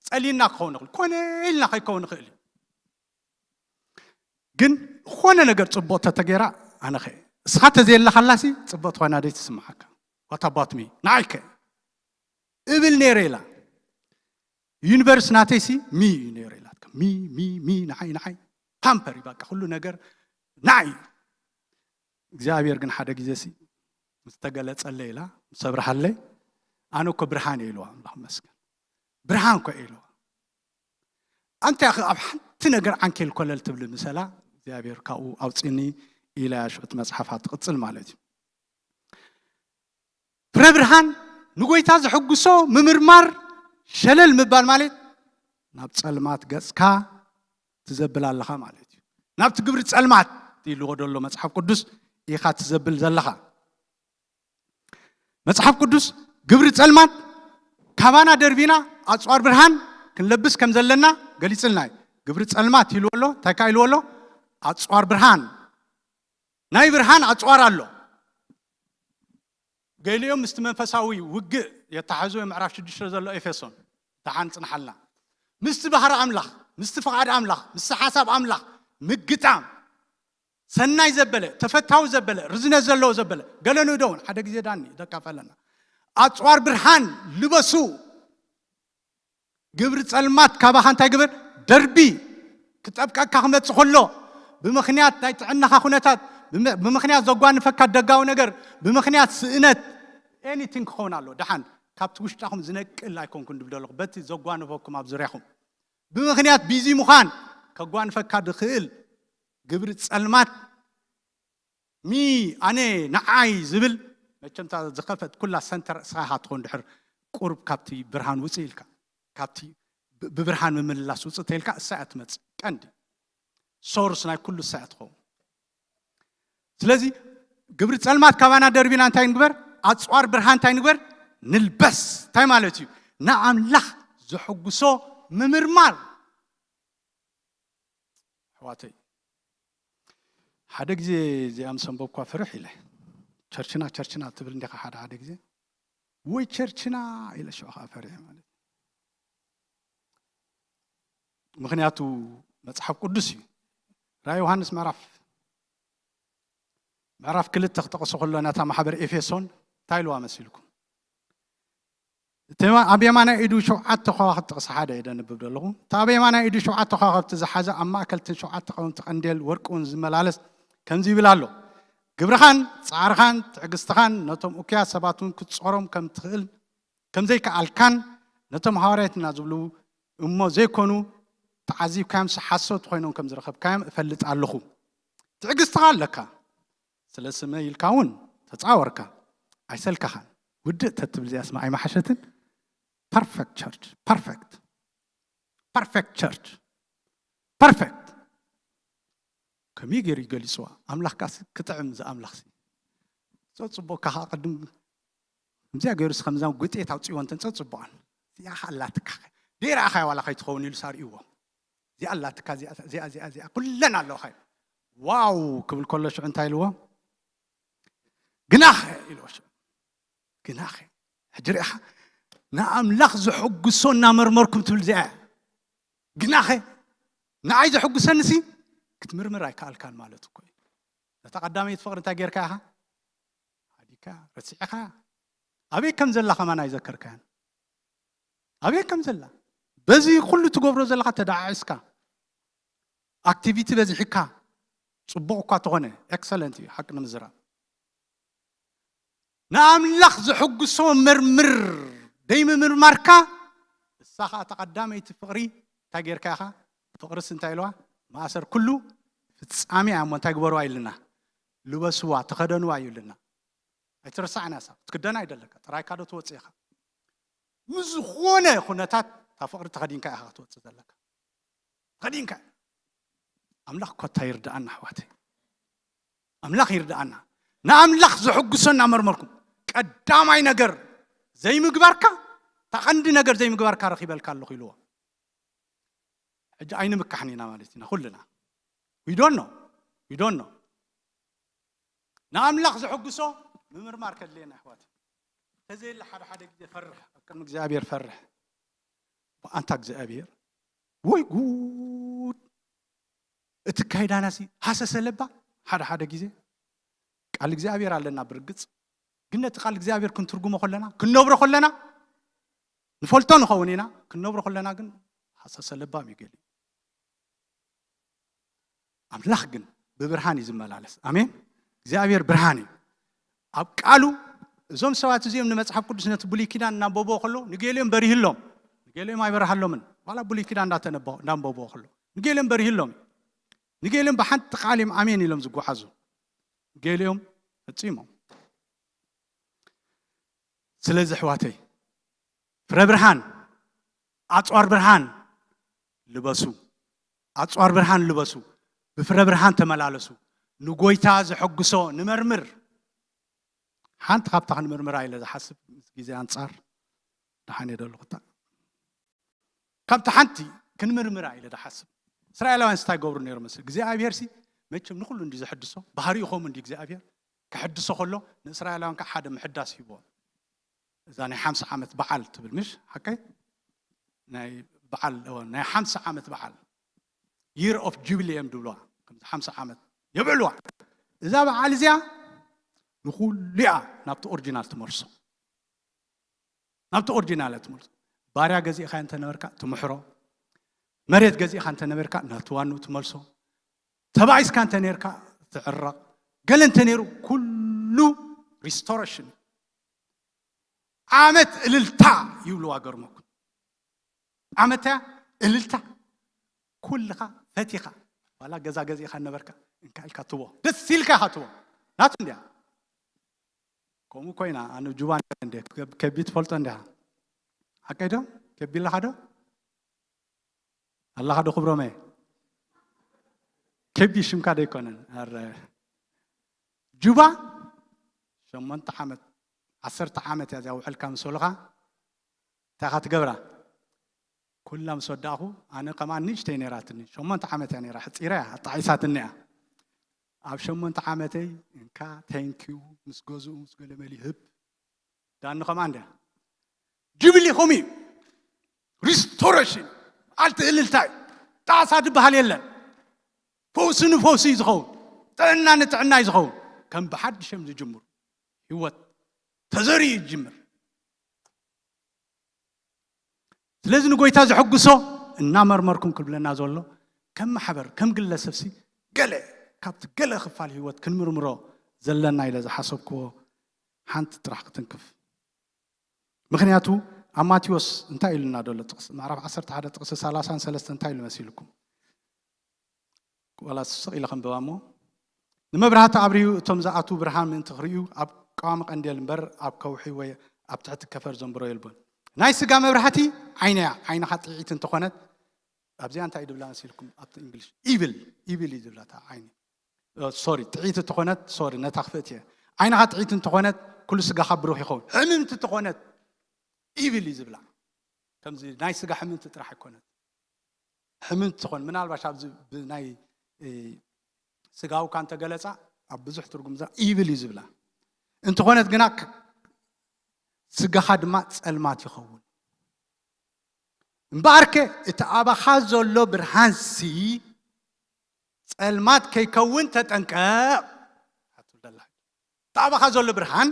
ጸሊና ክኸውን ይኽእል፣ ኮነ ኢልና ከይከውን ይኽእል እዩ። ግን ዝኾነ ነገር ጽቡቕ ተተገይራ፣ ኣነኸ? እስኻ ተዘየለኻላሲ ጽቡቕ ትኾና ደይ ትስምዓካ? What about me? ንዓይከ? እብል ነይረ ኢላ። ዩኒቨርስ ናተይሲ ሚ እዩ ነይሩ ኢላትካ። ሚ፣ ሚ፣ ሚ፣ ንዓይ፣ ንዓይ። ፓምፐር እዩ በቃ፣ ኩሉ ነገር ንዓይ እዩ። እግዚኣብሔር ግን ሓደ ግዜ ሲ ምስ ተገለጸለይ ኢላ፣ ምስ ኣብርሃለይ፣ ኣነ እኮ ብርሃን እየ ኢልዋ፣ ኣምላኽ መስገን። ብርሃን እኮ እየ ኢልዋ። ኣንታ ያኸ ኣብ ሓንቲ ነገር ዓንኬል ኮለል ትብሊ ምሰላ፣ እግዚኣብሔር ካብኡ ኣውፅኒ ኢላ እያ ሽዑ እቲ መጽሓፋ ትቕጽል ማለት እዩ። ፍረ ብርሃን ንጎይታ ዘሐጉሶ ምምርማር፣ ሸለል ምባል ማለት ናብ ጸልማት ገጽካ ትዘብል ኣለኻ ማለት እዩ። ናብቲ ግብሪ ጸልማት ኢልዎ ደሎ መጽሓፍ ቅዱስ ኢኻ ትዘብል ዘለኻ። መጽሓፍ ቅዱስ ግብሪ ጸልማት ካባና ደርቢና ኣጽዋር ብርሃን ክንለብስ ከም ዘለና ገሊጽልና እዩ። ግብሪ ጸልማት ኢልዎ ኣሎ። እንታይ ከ ኢልዎ ኣሎ? ኣጽዋር ብርሃን፣ ናይ ብርሃን ኣጽዋር ኣሎ። ገሊኦም ምስቲ መንፈሳዊ ውግእ የተሓዙ፣ ምዕራፍ ሽዱሽተ ዘሎ ኤፌሶን። ደሓን ጽንሓልና። ምስቲ ባህሪ ኣምላኽ፣ ምስቲ ፍቓድ ኣምላኽ፣ ምስቲ ሓሳብ ኣምላኽ ምግጣም፣ ሰናይ ዘበለ፣ ተፈታዊ ዘበለ፣ ርዝነት ዘለዎ ዘበለ፣ ገለ ንእዶ እውን ሓደ ግዜ ዳኒ ደካፈለና። ኣጽዋር ብርሃን ልበሱ። ግብሪ ጸልማት ካባኻ እንታይ ግብር? ደርቢ። ክጠብቀካ ክመጽእ ከሎ፣ ብምኽንያት ናይ ጥዕናኻ ኩነታት፣ ብም- ብምኽንያት ዘጓንፈካ ደጋዊ ነገር፣ ብምኽንያት ስእነት፣ ኤኒቲንግ ክኸውን ኣሎ። ደሓን ካብቲ ውሽጣኹም ዝነቅል ኣይኮንኩን ድብል ዘለኹ፣ በቲ ዘጓንፈኩም ኣብ ዙርያኹም ብምኽንያት ቢዚ ምዃን ከጓንፈካ ድኽእል ግብሪ ጸልማት፣ ሚ ኣነ ንዓይ ዝብል፣ መቸምታ ዝኸፈት ኩላ ሰንተር እስኻ ኢኻ ትኾን። ድሕር ቁርብ ካብቲ ብርሃን ውፅእ ኢልካ፣ ካብቲ ብ- ብብርሃን ምምልላስ ውፅእ ተይልካ፣ እሳ እያ ትመፅእ። ቀንዲ ሶርስ ናይ ኩሉ እሳ እያ ትኸውን። ስለዚ ግብሪ ጸልማት ካባና ደርቢና እንታይ ንግበር? ኣጽዋር ብርሃን እንታይ ንግበር? ንልበስ። እንታይ ማለት እዩ? ንኣምላኽ ዘሐጉሶ ምምርማር። ኣሕዋተይ፣ ሓደ ግዜ እዚኣ ምስ ኣንበብኳ ፍርሕ ኢለ። ቸርችና፣ ቸርችና ትብል እንዲኻ ሓደ ሓደ ግዜ። ወይ ቸርችና ኢለ ሽዑ ከዓ ፈሪሐ ማለት እዩ። ምኽንያቱ መጽሓፍ ቅዱስ እዩ። ራእይ ዮሃንስ ምዕራፍ ምዕራፍ ክልተ ክጠቕሱ ከሎ፣ ነታ ማሕበር ኤፌሶን እንታይ ኢልዋ መሲልኩም? እቲ ኣብ የማናይ ኢዱ ሸውዓተ ከዋኽብቲ፣ ጥቕሲ ሓደ እየ ደንብብ ዘለኹ። እቲ ኣብ የማናይ ኢዱ ሸውዓተ ከዋኽብቲ ዝሓዘ፣ ኣብ ማእከል እተን ሸውዓተ ቀወምቲ ቀንዴል ወርቂ እውን ዝመላለስ ከምዚ ይብል ኣሎ፣ ግብርኻን ጻዕርኻን ትዕግስትኻን ነቶም እኩያት ሰባት እውን ክትጾሮም ከም ትኽእል ከም ዘይከኣልካን፣ ነቶም ሃዋርያትና ዝብሉ እሞ ዘይኮኑ ተዓዚብካዮምሲ ሓሶት ኮይኖም ከም ዝረኸብካዮም እፈልጥ ኣለኹ። ትዕግስትኻ ኣለካ፣ ስለ ስመይ ኢልካ እውን ተጻወርካ፣ ኣይሰልከኻን። ውድእ ተትብል እዚኣስ መዓይ መሓሸትን። ፐርፌክት ቸርች፣ ፐርፌክት፣ ፐርፌክት ቸርች፣ ፐርፌክት። ከመይ ገይሩ ይገሊፅዋ? ኣምላኽ ከኣ ክጥዕም ዝኣምላኽሲ። ጸጽቦ ከኣ ቅድም ከምዚኣ ገይሩስ ከምዛ ጉጤት ኣውፅእዎ እንተን ጸጽቦኣን። እዚኣ ከኣ ኣላትካ። ደይ ረኣኻያ ዋላ ከይትኸውን ኢሉ ሳርእይዎ። እዚኣ ኣላትካ፣ እዚኣ፣ እዚኣ፣ እዚኣ፣ እዚኣ። ኩለን ኣለዋኻ። ዋው ክብል ከሎ ሽዑ እንታይ ኢልዎ? ግናኸ ኢልዎ ሽዑ። ግናኸ። ሕጂ ርኢኻ፣ ንኣምላኽ ዘሐጉሶ እናመርመርኩም ትብል እዚኣ እያ። ግናኸ፣ ንዓይ ዘሐጉሰንሲ ክትምርምር ኣይከኣልካን ማለት እኮ እዩ። ነታ ቀዳመይቲ ፍቕሪ እንታይ ጌርካ ኢኻ? ሓዲካ፣ ረሲዕኻ። ኣበይ ከም ዘላ ከማን ኣይዘከርካያን። ኣበይ ከም ዘላ። በዚ ኩሉ ትገብሮ ዘለኻ ተደዓዒስካ። ኣክቲቪቲ በዚሕካ። ጽቡቕ እኳ ተኾነ፣ ኤክሰለንት እዩ፣ ሓቂ ንምዝራብ። ንኣምላኽ ዘሐጉሶ መርምር፣ ደይምምርማርካ፣ እሳ ኸኣ እታ ቀዳመይቲ ፍቕሪ እንታይ ጌርካ ኢኻ? ፍቕርስ እንታይ ኢልዋ? ማእሰር ኩሉ ፍጻሜ እያ እሞ እንታይ ግበርዋ ኢልና? ልበስዋ፣ ተኸደንዋ እዩ ኢልና። ኣይትረሳዕን እያ እሳ። ክትክደና ኣይደለካ፣ ጥራይካ ዶ ትወጽእ ኢኻ? ምስ ዝኾነ ኩነታት እታ ፍቕሪ ተኸዲንካ ኢኻ ክትወጽእ ዘለካ። ተኸዲንካ። ኣምላኽ ኮታ ይርድኣና ኣሕዋተይ። ኣምላኽ ይርድኣና። ንኣምላኽ ዘሐጉሶ እናመርመርኩም። ቀዳማይ ነገር ዘይምግባርካ፣ እታ ቀንዲ ነገር ዘይምግባርካ ረኺበልካ ኣለኹ ኢልዎ። ሕጂ ኣይንምካሕን ኢና ማለት ኢና ኩልና። We don't know. We don't know. ንኣምላኽ ዘሐጉሶ ምምርማር ከድልየና ኣሕዋት። እንተዘየለ ሓደ ሓደ ግዜ ፈርሕ፣ ኣብ ቅድሚ እግዚኣብሔር ፈርሕ። ኣንታ እግዚኣብሔር፣ ወይ ጉድ! እቲ ካይዳናሲ ሃሰሰ ለባ ሓደ ሓደ ግዜ ቃል እግዚኣብሔር ኣለና ብርግጽ፣ ግን ነቲ ቃል እግዚኣብሔር ክንትርጉሞ ከለና፣ ክንነብሮ ከለና፣ ንፈልጦ ንኸውን ኢና፣ ክንነብሮ ከለና ግን ሃሰሰ ለባም እዩ ገሊኡ። ኣምላኽ ግን ብብርሃን እዩ ዝመላለስ። ኣሜን። እግዚኣብሔር ብርሃን እዩ። ኣብ ቃሉ እዞም ሰባት እዚኦም ንመጽሓፍ ቅዱስ ነቲ ብሉይ ኪዳን እናንበብዎ ከሎ ንገሊኦም በሪህሎም፣ ንገሊኦም ኣይበርሃሎምን። ዋላ ብሉይ ኪዳን እንዳተነበ- እንዳንበብዎ ከሎ ንገሊኦም በሪህሎም እዩ። ንገሊኦም ብሓንቲ ቃል እዮም ኣሜን ኢሎም ዝጓዓዙ። ገሊኦም ፈጺሞም። ስለዚ ኣሕዋተይ፣ ፍረ ብርሃን፣ ኣጽዋር ብርሃን ልበሱ። ኣጽዋር ብርሃን ልበሱ። ብፍረ ብርሃን ተመላለሱ። ንጎይታ ዘሐጉሶ ንመርምር። ሓንቲ ካብታ ክንምርምራ ኢለ ዝሓስብ ምስ ግዜ ኣንጻር ደሓን እየ ደለኹ እታ። ካብታ ሓንቲ ክንምርምራ ኢለ ዝሓስብ። እስራኤላውያን እንታይ ገብሩ ነይሩ መስል እግዚኣብሔር ሲ መቸም ንኩሉ እንዲ ዝሕድሶ ባህሪኡ ከምኡ እንዲ እግዚኣብሔር ክሕድሶ ከሎ ንእስራኤላውያን ከዓ ሓደ ምሕዳስ ሂብዎም። እዛ ናይ ሓምሳ ዓመት በዓል ትብል ምሽ ሓቀይ ናይ በዓል ናይ ሓምሳ ዓመት በዓል year of jubilee እዮም ድብልዋ። ከምዚ ሓምሳ ዓመት የብዕልዋ። እዛ በዓል እዚኣ ንኩሉ እያ ናብቲ ኦሪጂናል ትመልሶ። ናብቲ ኦሪጂናል እያ ትመልሶ። ባርያ ገዚእካ እንተነበርካ ትምሕሮ፣ መሬት ገዚእካ እንተነበርካ ናቲ ዋንኡ ትመልሶ፣ ተባኢስካ እንተነርካ ትዕረቕ፣ ገለ እንተነይሩ ኩሉ ሪስቶሬሽን። ዓመት እልልታ ይብልዋ። ገርመኩም ዓመት እያ እልልታ። ኩልኻ ፈቲኻ ዋላ ገዛ ገዚእካ ነበርካ እንካ ኢልካ ትቦ ደስ ኢልካ ኢኻ ትቦ ናቱ እንዲያ። ከምኡ ኮይና ኣነ ጁባ እንደ ከቢ ትፈልጦ እንዲያ ሓቀይ ዶ? ከቢ ኣለኻ ዶ? ኣለኻ ዶ ክብሮመ? ከቢ ሽምካ ዶ ኣይኮነን? ኣረ ጁባ ሸሞንተ ዓመት ዓሰርተ ዓመት እያ እዚኣ ውዕልካ ምስ በሉኻ እንታይ ኢኻ ትገብራ? ኩላ ምስ ወዳእኹ ኣነ ከማን ንእሽተይ ነይራትኒ ሸሞንተ ዓመት እያ ነይራ ሕፂራ እያ ኣጣዒሳትኒ እያ። ኣብ ሸሞንተ ዓመተይ እንካ ቴንኪዩ ምስ ገዝኡ ምስ ገለ መሊ ህብ ዳኒ ከማን ድያ ጁብሊ ከምኡ እዩ። ሪስቶሬሽን በዓልቲ እልልታ እዩ። ጣዕሳ ዝበሃል የለን። ፈውሲ ንፈውሲ እዩ ዝኸውን። ጥዕና ንጥዕና እዩ ዝኸውን። ከም ብሓድሽ እዮም ዝጅምሩ። ህይወት ተዘሪኡ ይጅምር። ስለዚ ንጎይታ ዘሐጉሶ እናመርመርኩም ክብለና ዘሎ ከም ማሕበር ከም ግለሰብሲ ገለ ካብቲ ገለ ክፋል ህይወት ክንምርምሮ ዘለና ኢለ ዝሓሰብክዎ ሓንቲ ጥራሕ ክትንክፍ። ምክንያቱ ኣብ ማቴዎስ እንታይ ኢሉና ዘሎ ጥቕሲ ምዕራፍ ዓሰርተ ሓደ ጥቕሲ ሰላሳን ሰለስተን እንታይ ኢሉ መሲልኩም? ዋላ ስቕ ኢለ ከንብባ እሞ ንመብራህቲ ኣብርሁ እቶም ዝኣትዉ ብርሃን ምእንቲ ክርእዩ ኣብ ቀዋሚ ቀንዴል እምበር ኣብ ከውሒ ወይ ኣብ ትሕቲ ከፈር ዘንብሮ የልቦን። ናይ ስጋ መብራህቲ ዓይኒ እያ። ዓይንኻ ጥዒት እንተኾነት ኣብዚኣ እንታይ ድብላ መሲልኩም ኣብቲ እንግሊሽ ኢብል ኢብል እዩ ዝብላ እታ ዓይኒ ሶሪ ጥዒት እንተኾነት ሶሪ ነታ ክፍእት እየ። ዓይንኻ ጥዒት እንተኾነት ኩሉ ስጋኻ ብሩኽ ይኸውን። ሕምምቲ እንተኾነት ኢብል እዩ ዝብላ። ከምዚ ናይ ስጋ ሕምምቲ ጥራሕ ኣይኮነት። ሕምምቲ ትኾን ምናልባሽ ኣብዚ ብናይ ስጋውካ እንተገለፃ ኣብ ብዙሕ ትርጉም ዛ ኢብል እዩ ዝብላ። እንተኾነት ግና ስጋኻ ድማ ፀልማት ይኸውን። እምበኣርከ እቲ ኣባኻ ዘሎ ብርሃንሲ ፀልማት ከይከውን ተጠንቀቕ። እቲ ኣባኻ ዘሎ ብርሃን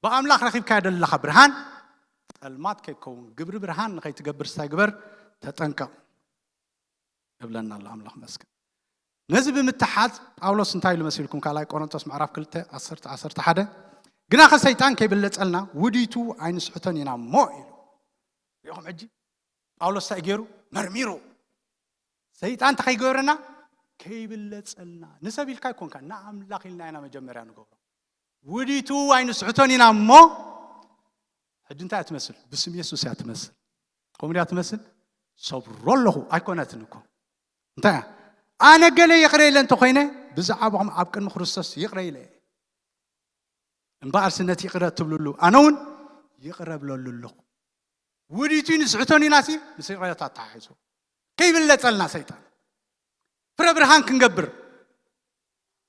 ብኣምላኽ ረኺብካዮ ዘለኻ ብርሃን ፀልማት ከይከውን ግብሪ ብርሃን ንኸይትገብር ስታይ ግበር ተጠንቀቕ እብለና ኣሎ ኣምላኽ መስገን። ነዚ ብምትሓዝ ጳውሎስ እንታይ ኢሉ መሲልኩም ካልኣይ ቆሮንቶስ ምዕራፍ ክልተ ዓሰርተ ዓሰርተ ሓደ ግናኸ ሰይጣን ከይብለጸልና ውዲቱ ኣይንስሕቶን ኢና እሞ ኢሉ። ሪኹም ሕጂ ጳውሎስ እንታይ ገይሩ መርሚሩ ሰይጣን እንታይ ከይገብረና ከይብለጸልና ንሰብ ኢልካ ኣይኮንካ ንኣምላኽ ኢልና ኢና መጀመርያ ንገብሮ። ውዲቱ ኣይንስሕቶን ኢና እሞ ሕጂ እንታይ እያ ትመስል? ብስም የሱስ እያ ትመስል። ከምኡ ድያ ትመስል? ሰብሮ ኣለኹ ኣይኮነትን እኮ እንታይ እያ? ኣነ ገለ ይቕረ ኢለ እንተኮይነ ብዛዕባኹም ኣብ ቅድሚ ክርስቶስ ይቕረ ኢለ እየ። እምበኣርሲ ነቲ ይቕረ ትብልሉ ኣነ እውን ይቕረ ብለሉ ኣለኹ። ውዲቱ ንስሕቶን ኢና ሲ ምስ ይቕረታ ተሓሒዙ ከይብለጸልና ሰይጣን ፍረ ብርሃን ክንገብር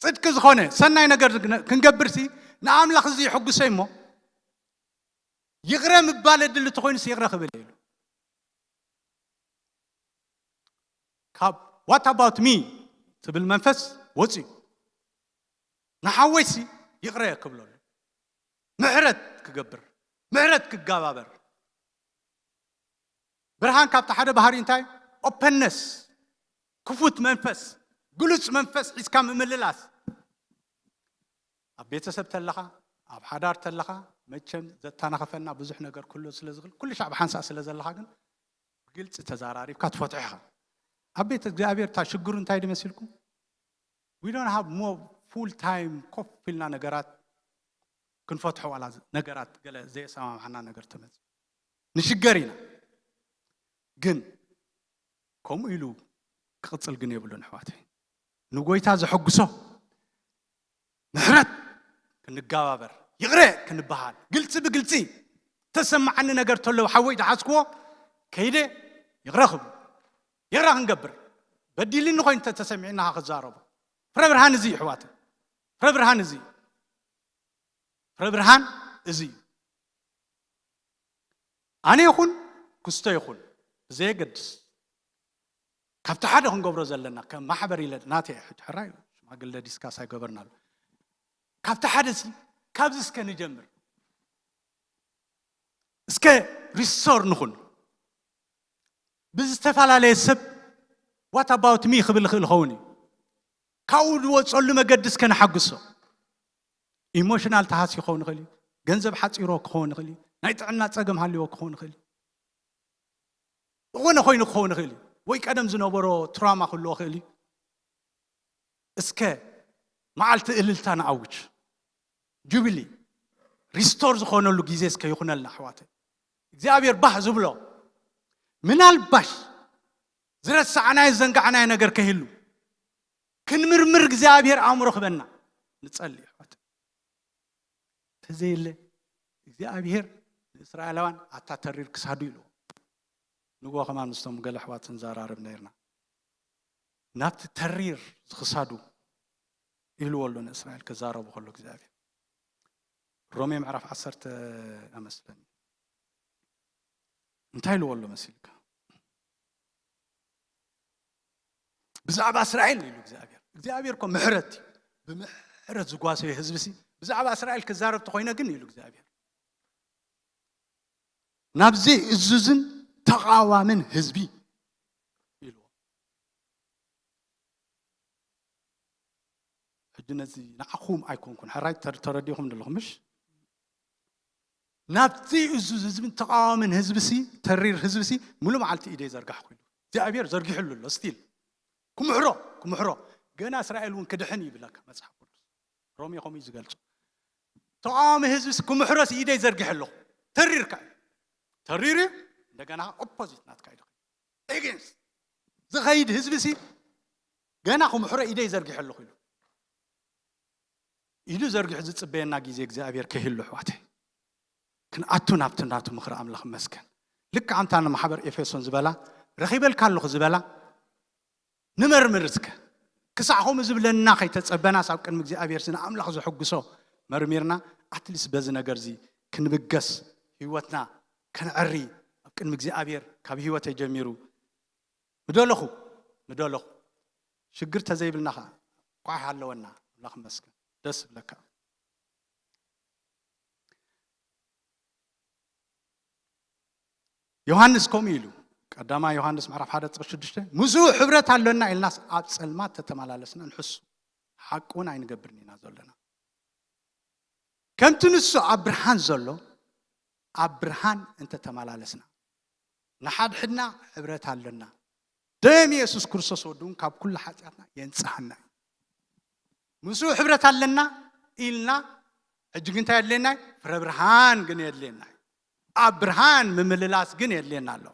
ጽድቂ ዝኾነ ሰናይ ነገር ክንገብር ሲ ንኣምላኽ እዚ ይሕጉሰ እሞ ይቕረ ምባል እድል እንተኮይኑ ሲ ይቕረ ክብል ኢሉ ካብ what about me ትብል መንፈስ ወፅዩ ንሓወይ ሲ ይቕረ ክብለሉ ምሕረት ክገብር ምሕረት ክጋባበር ብርሃን ካብቲ ሓደ ባህሪ እንታይ ኦፐነስ ክፉት መንፈስ ግሉፅ መንፈስ ሒዝካ ምምልላስ ኣብ ቤተሰብ ተለኻ ኣብ ሓዳር ተለኻ መቸም ዘተናኸፈና ብዙሕ ነገር ክህሉ ስለ ዝኽእል ኩሉ ሻዕ ብሓንሳእ ስለ ዘለኻ ግን ብግልፂ ተዛራሪብካ ትፈትሖ ኢኻ። ኣብ ቤት እግዚኣብሔር እታ ሽግሩ እንታይ ድመሲልኩም we don't have more full time ኮፍ ኢልና ነገራት ክንፈትሖ ዋላ ነገራት ገለ ዘየሰማምዓና ነገር ተመፅ ንሽገር ኢና ግን ከምኡ ኢሉ ክቕፅል ግን የብሉን ኣሕዋተይ። ንጎይታ ዘሐጉሶ ምሕረት ክንጋባበር ይቕረ ክንበሃል ግልፂ ብግልፂ ተሰማዓኒ ነገር ተለዉ ሓወይ ዝሓዝክዎ ከይደ ይቕረ ክብሉ ይቕረ ክንገብር በዲልኒ ኮይኑ እንተ ተሰሚዕና ክዛረቡ። ፍረ ብርሃን እዚ እዩ፣ ኣሕዋት። ፍረ ብርሃን እዚ እዩ። ፍረ ብርሃን እዚ እዩ። ኣነ ይኹን ክስቶ ይኹን ብዘየገድስ፣ ካብቲ ሓደ ክንገብሮ ዘለና ከም ማሕበር ኢለ ናተይ ሕጂ ሕራይ ሽማግለ ዲስካስ ኣይገበርናሉ። ካብቲ ሓደ ሲ ካብዚ እስከ ንጀምር። እስከ ሪስቶር ንኹን። ብዝተፈላለየ ሰብ ዋት ኣባውት ሚ ክብል ይኽእል ይኸውን እዩ። ካብኡ ዝወፀሉ መገዲ እስከ ንሓግሶ። ኢሞሽናል ተሃስዩ ክኸውን ይኽእል እዩ። ገንዘብ ሓፂሮ ክኸውን ይኽእል እዩ። ናይ ጥዕና ፀገም ሃልዎ ክኸውን ይኽእል እዩ። ዝኾነ ኮይኑ ክኸውን ይኽእል እዩ። ወይ ቀደም ዝነበሮ ትራማ ክህልዎ ይኽእል እዩ። እስከ መዓልቲ እልልታ ንኣውጅ። ጁብሊ ሪስቶር ዝኾነሉ ግዜ እስከ ይኹነልና ኣሕዋተይ። እግዚኣብሔር ባህ ዝብሎ፣ ምናልባሽ ዝረሳዕናዮ ዝዘንጋዕናዮ ነገር ከይህሉ ክንምርምር እግዚኣብሔር ኣእምሮ ክበና ንጸሊ ኣሕዋተይ። ተዘየለ እግዚኣብሔር ንእስራኤላውያን ኣታ ተሪር ክሳዱ ኢልዎ። ንግሆ ከማን ምስቶም ገለ ኣሕዋት ንዘራረብ ነርና። ናብቲ ተሪር ዝኽሳዱ ኢልዎ ኣሎ ንእስራኤል ክዛረቡ ከሎ እግዚኣብሔር። ሮሜ ምዕራፍ ዓሰርተ ኣመስለኒ እንታይ ኢልዎ ኣሎ መሲልካ? ብዛዕባ እስራኤል ኢሉ እግዚኣብሔር። እግዚኣብሔር እኮ ምሕረት እዩ። ብምሕረት ዝጓሰዮ ህዝቢ ሲ ብዛዕባ እስራኤል ክዛረብ ተኾይነ ግን ኢሉ እግዚኣብሔር። ናብዚ እዙዝን ተቓዋምን ህዝቢ ኢልዎ። ሕጂ ነዚ ንዓኹም ኣይኮንኩን፣ ሕራይ ተር-፣ ተረዲኹም ዘለኹም፣ ምሽ? ናብቲ እዙዝ ህዝብን ተቓዋምን ህዝቢ ሲ፣ ተሪር ህዝቢ ሲ፣ ሙሉ መዓልቲ ኢደይ ዘርጋሕኩ ኢሉ። እግዚኣብሔር ዘርጊሕሉ ኣሎ፣ ስቲል። ክምሕሮ፣ ክምሕሮ። ገና እስራኤል እውን ክድሕን እዩ ይብለካ መጽሓፍ ቅዱስ። ሮሜ ከምኡ እዩ ዝገልጾ። ተቓዋሚ ህዝቢ ሲ፣ ክምሕሮ ሲ ኢደይ ዘርጊሐ ኣለኹ። ተሪርካ እዩ። ተሪር እዩ፣ እንደገና ኦፖዚት ናትካ እዩ። ኤጌንስት ዝኸይድ ህዝቢ ሲ፣ ገና ክምሕሮ ኢደይ ዘርጊሐ ኣለኹ ኢሉ። ኢዱ ዘርጊሑ ዝጽበየና ግዜ እግዚኣብሔር ከይህሉ፣ ኣሕዋተይ። ክንኣቱ ናብቲ ናቱ ምኽሪ ኣምላኽ መስገን። ልክዕ ኣምታ ንማሕበር ኤፌሶን ዝበላ፣ ረኺበልካ ኣለኹ ዝበላ፣ ንመርምር እስከ። ክሳዕ ከምኡ ዝብለና ከይተጸበናስ ኣብ ቅድሚ እግዚኣብሔር ሲ ንኣምላኽ ዘሐጉሶ መርሚርና፣ ኣትሊስት በዚ ነገር እዚ ክንብገስ፣ ህይወትና ከነዕሪ፣ ኣብ ቅድሚ እግዚኣብሔር ካብ ህይወተይ ጀሚሩ ምደለኹ፣ ምደለኹ። ሽግር ተዘይብልና ኸዓ ኳሕ ኣለወና። ኣምላኽ ይመስገን። ደስ ይብለካ። ዮሃንስ ከምኡ ኢሉ፣ ቀዳማይ ዮሃንስ ምዕራፍ ሓደ ጥቕሲ ሽዱሽተ፣ ምስኡ ሕብረት ኣሎና ኢልናስ ኣብ ጸልማት ተተመላለስና ንሕሱ፣ ሓቂ እውን ኣይንገብርን ኢና ዘለና። ከምቲ ንሱ ኣብ ብርሃን ዘሎ፣ ኣብ ብርሃን እንተተመላለስና፣ ንሓድሕድና ሕብረት ኣሎና። ደም የሱስ ክርስቶስ ወዱ እውን ካብ ኩሉ ሓጢኣትና የንጽሃና እዩ። ምስኡ ሕብረት ኣለና ኢልና፣ ሕጂ ግን እንታይ የድልየና እዩ? ፍረ ብርሃን ግን የድልየና እዩ። ኣብ ብርሃን ምምልላስ ግን የድልየና ኣሎ።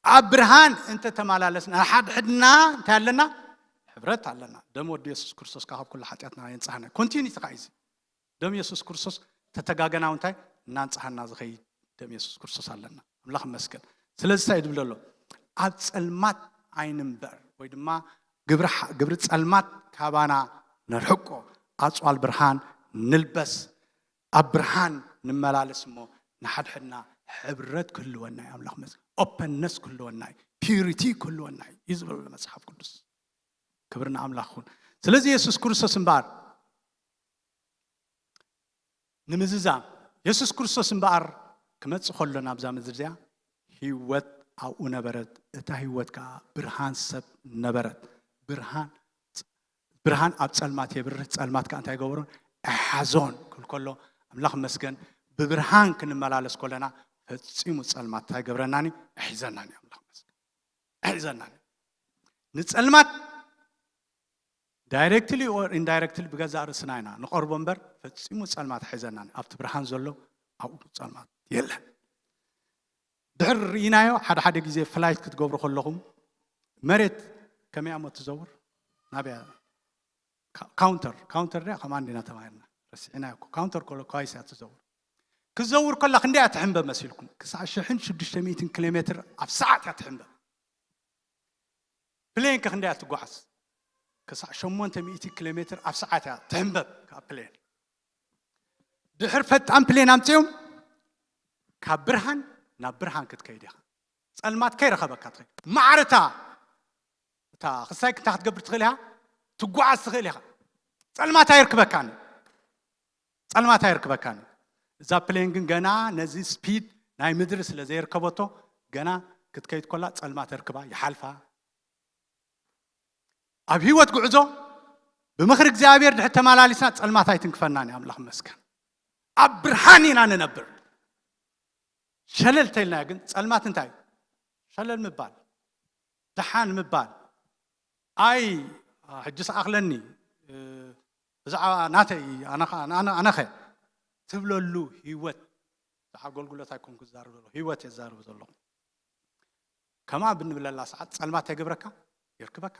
ኣብ ብርሃን እንተተመላለስና፣ ንሓድሕድና እንታይ ኣለና? ሕብረት ኣለና። ደም ወዱ የሱስ ክርስቶስ ካብ ኩሉ ሓጢኣትና የንጽሃና። ኮንቲኒቲ ኸዓ እዩ እዚ። ደም የሱስ ክርስቶስ ተተጋገና እንታይ እናንጽሃና ዝኸይድ ደም የሱስ ክርስቶስ ኣለና። ኣምላኽ ይመስገን። ስለዚ እንታይ እዩ ዝብል ዘሎ? ኣብ ጸልማት ኣይንንበር፣ ወይ ድማ ግብሪ ሓ-፣ ግብሪ ጸልማት ካባና ነርሕቆ፣ ኣጽዋል ብርሃን ንልበስ፣ ኣብ ብርሃን ንመላለስ እሞ ንሓድሕድና ሕብረት ክህልወና እዩ። ኣምላኽ ይመስገን። ኦፐንነስ ክህልወና እዩ። ፒዩሪቲ ክህልወና እዩ እዩ ዝብል ዘሎ መጽሓፍ ቅዱስ። ክብሪ ንኣምላኽ ይኹን። ስለዚ የሱስ ክርስቶስ እምበኣር ንምዝዛም፣ የሱስ ክርስቶስ እምበኣር ክመጽእ ከሎ ናብዛ ምድሪ እዚኣ ህይወት ኣብኡ ነበረት፣ እታ ህይወት ከኣ ብርሃን ሰብ ነበረት። ብርሃን፣ ብርሃን ኣብ ጸልማት የብርህ፣ ጸልማት ከኣ እንታይ ይገብሮን ኣይሓዞን ክብል ከሎ፣ ኣምላኽ ይመስገን፣ ብብርሃን ክንመላለስ ከለና ፈጺሙ ጸልማት እንታይ ይገብረናን እዩ? ኣይሕዘናን እዩ። ኣምላኽ ይመስገን። ኣይሕዘናን እዩ። ንጸልማት ዳይሬክትሊ ኦር ኢንዳይሬክትሊ ብገዛእ ርእስና ኢና ንቐርቦ እምበር፣ ፈጺሙ ጸልማት ኣይሕዘናን። ኣብቲ ብርሃን ዘሎ ኣብኡ ጸልማት የለን። ድሕር ርኢናዮ፣ ሓደ ሓደ ግዜ ፍላይት ክትገብሩ ከለኹም፣ መሬት ከመይ እያ እሞ ትዘውር? ናበይ እያ? ካ-፣ ካውንተር፣ ካውንተር ድያ ከማን ዲና ተማሂርና? ረሲዕናዮ እኮ። ካውንተር ኮሎክዋይስ እያ ትዘውር። ክትዘውር ከላ ክንደይ እያ ትሕንበብ መሲልኩም? ክሳዕ ሽሕን ሽዱሽተ ሚእትን ኪሎ ሜትር ኣብ ሰዓት እያ ትሕንበብ። ፕሌን ከ ክንደይ እያ ትጓዓዝ? ክሳዕ ሸሞንተ ሚእቲ ኪሎ ሜትር ኣብ ሰዓት እያ ትሕንበብ። ካብ ፕሌን ድሕር ፈጣን ፕሌን ኣምፅኦም ካብ ብርሃን ናብ ብርሃን ክትከይድ ኢኻ። ጸልማት ከይረኸበካ ትኸይድ። ማዕርታ እታ ክሳይ ክንታ ክትገብር ትኽእል ኢኻ፣ ትጓዓዝ ትኽእል ኢኻ። ጸልማት ኣይርክበካን እዩ። ጸልማት ኣይርክበካን እዩ። እዛ ፕሌን ግን ገና ነዚ ስፒድ ናይ ምድሪ ስለ ዘየርከበቶ ገና ክትከይድ ኮላ ጸልማት እርክባ ይሓልፋ። ኣብ ህይወት ጉዕዞ ብምኽሪ እግዚኣብሔር ድሕር ተመላሊስና ጸልማት ኣይትንክፈናን እዩ። ኣምላኽ መስከን ኣብ ብርሃን ኢና ንነብር። ሸለል ተይልና ግን ጸልማት እንታይ እዩ? ሸለል ምባል፣ ደሓን ምባል፣ ኣይ ሕጂ ሰኣኽለኒ፣ ብዛዕባ ናተይ ኣነኸ ትብለሉ ህይወት። ብዛዕባ ኣገልግሎት ኣይኮንኩ ዝዛረብ ዘሎ፣ ህይወት እየ ዝዛረብ ዘለኹ። ከምኣ ብንብለላ ሰዓት ጸልማት ይገብረካ፣ ይርክበካ፣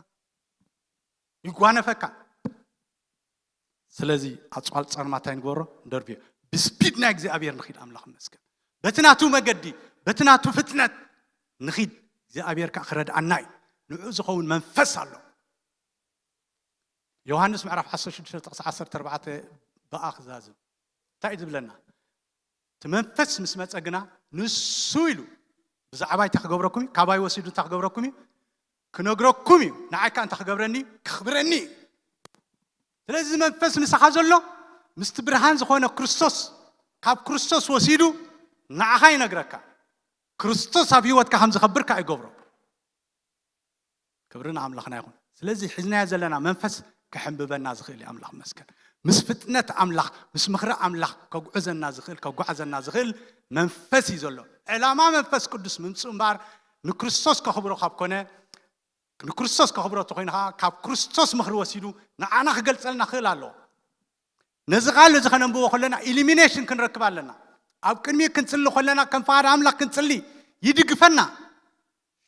ይጓነፈካ። ስለዚ ኣጽዋል ጸልማት ኣይንግበሮ፣ እንደርብዮ። ብስፒድ ናይ እግዚኣብሔር ንኺድ። ኣምላኽ ይመስገን። በቲ ናቱ መገዲ፣ በቲ ናቱ ፍጥነት ንኺድ። እግዚኣብሔር ከዓ ክረድኣና እዩ። ንዑ ዝኸውን መንፈስ ኣሎ። ዮሃንስ ምዕራፍ ዓሰርተ ሽዱሽተ ጥቕሲ ዓሰርተ ኣርባዕተ ብኣ ክዛዝም እንታይ እዩ ዝብለና? እቲ መንፈስ ምስ መጸ ግና ንሱ ኢሉ ብዛዕባይ እንታይ ክገብረኩም እዩ? ካባይ ወሲዱ እንታይ ክገብረኩም እዩ? ክነግረኩም እዩ። ንዓይ ከዓ እንታይ ክገብረኒ እዩ? ክኽብረኒ እዩ። ስለዚ እዚ መንፈስ ምሳኻ ዘሎ ምስቲ ብርሃን ዝኾነ ክርስቶስ፣ ካብ ክርስቶስ ወሲዱ ንዓኻ ይነግረካ። ክርስቶስ ኣብ ህይወትካ ከም ዝኸብር ከዓ ይገብሮ። ክብሪ ንኣምላኽና ይኹን። ስለዚ ሒዝናዮ ዘለና መንፈስ ከሕንብበና ዝኽእል እዩ። ኣምላኽ መስገን። ምስ ፍጥነት ኣምላኽ፣ ምስ ምኽሪ ኣምላኽ ከጉዕዘና ዝኽእል፣ ከጓዕዘና ዝኽእል መንፈስ እዩ ዘሎ። ዕላማ መንፈስ ቅዱስ ምምፅኡ እምበኣር ንክርስቶስ ከኽብሮ ካብ ኮነ፣ ንክርስቶስ ከኽብሮ ተኮይኑ ከዓ ካብ ክርስቶስ ምኽሪ ወሲዱ ንዓና ክገልፀልና ክእል ኣለዎ። ነዚ ቃል እዚ ከነንብቦ ከለና ኢሊሚኔሽን ክንረክብ ኣለና። ኣብ ቅድሚ ክንፅሊ ከለና ከም ፍቓድ ኣምላኽ ክንፅሊ ይድግፈና።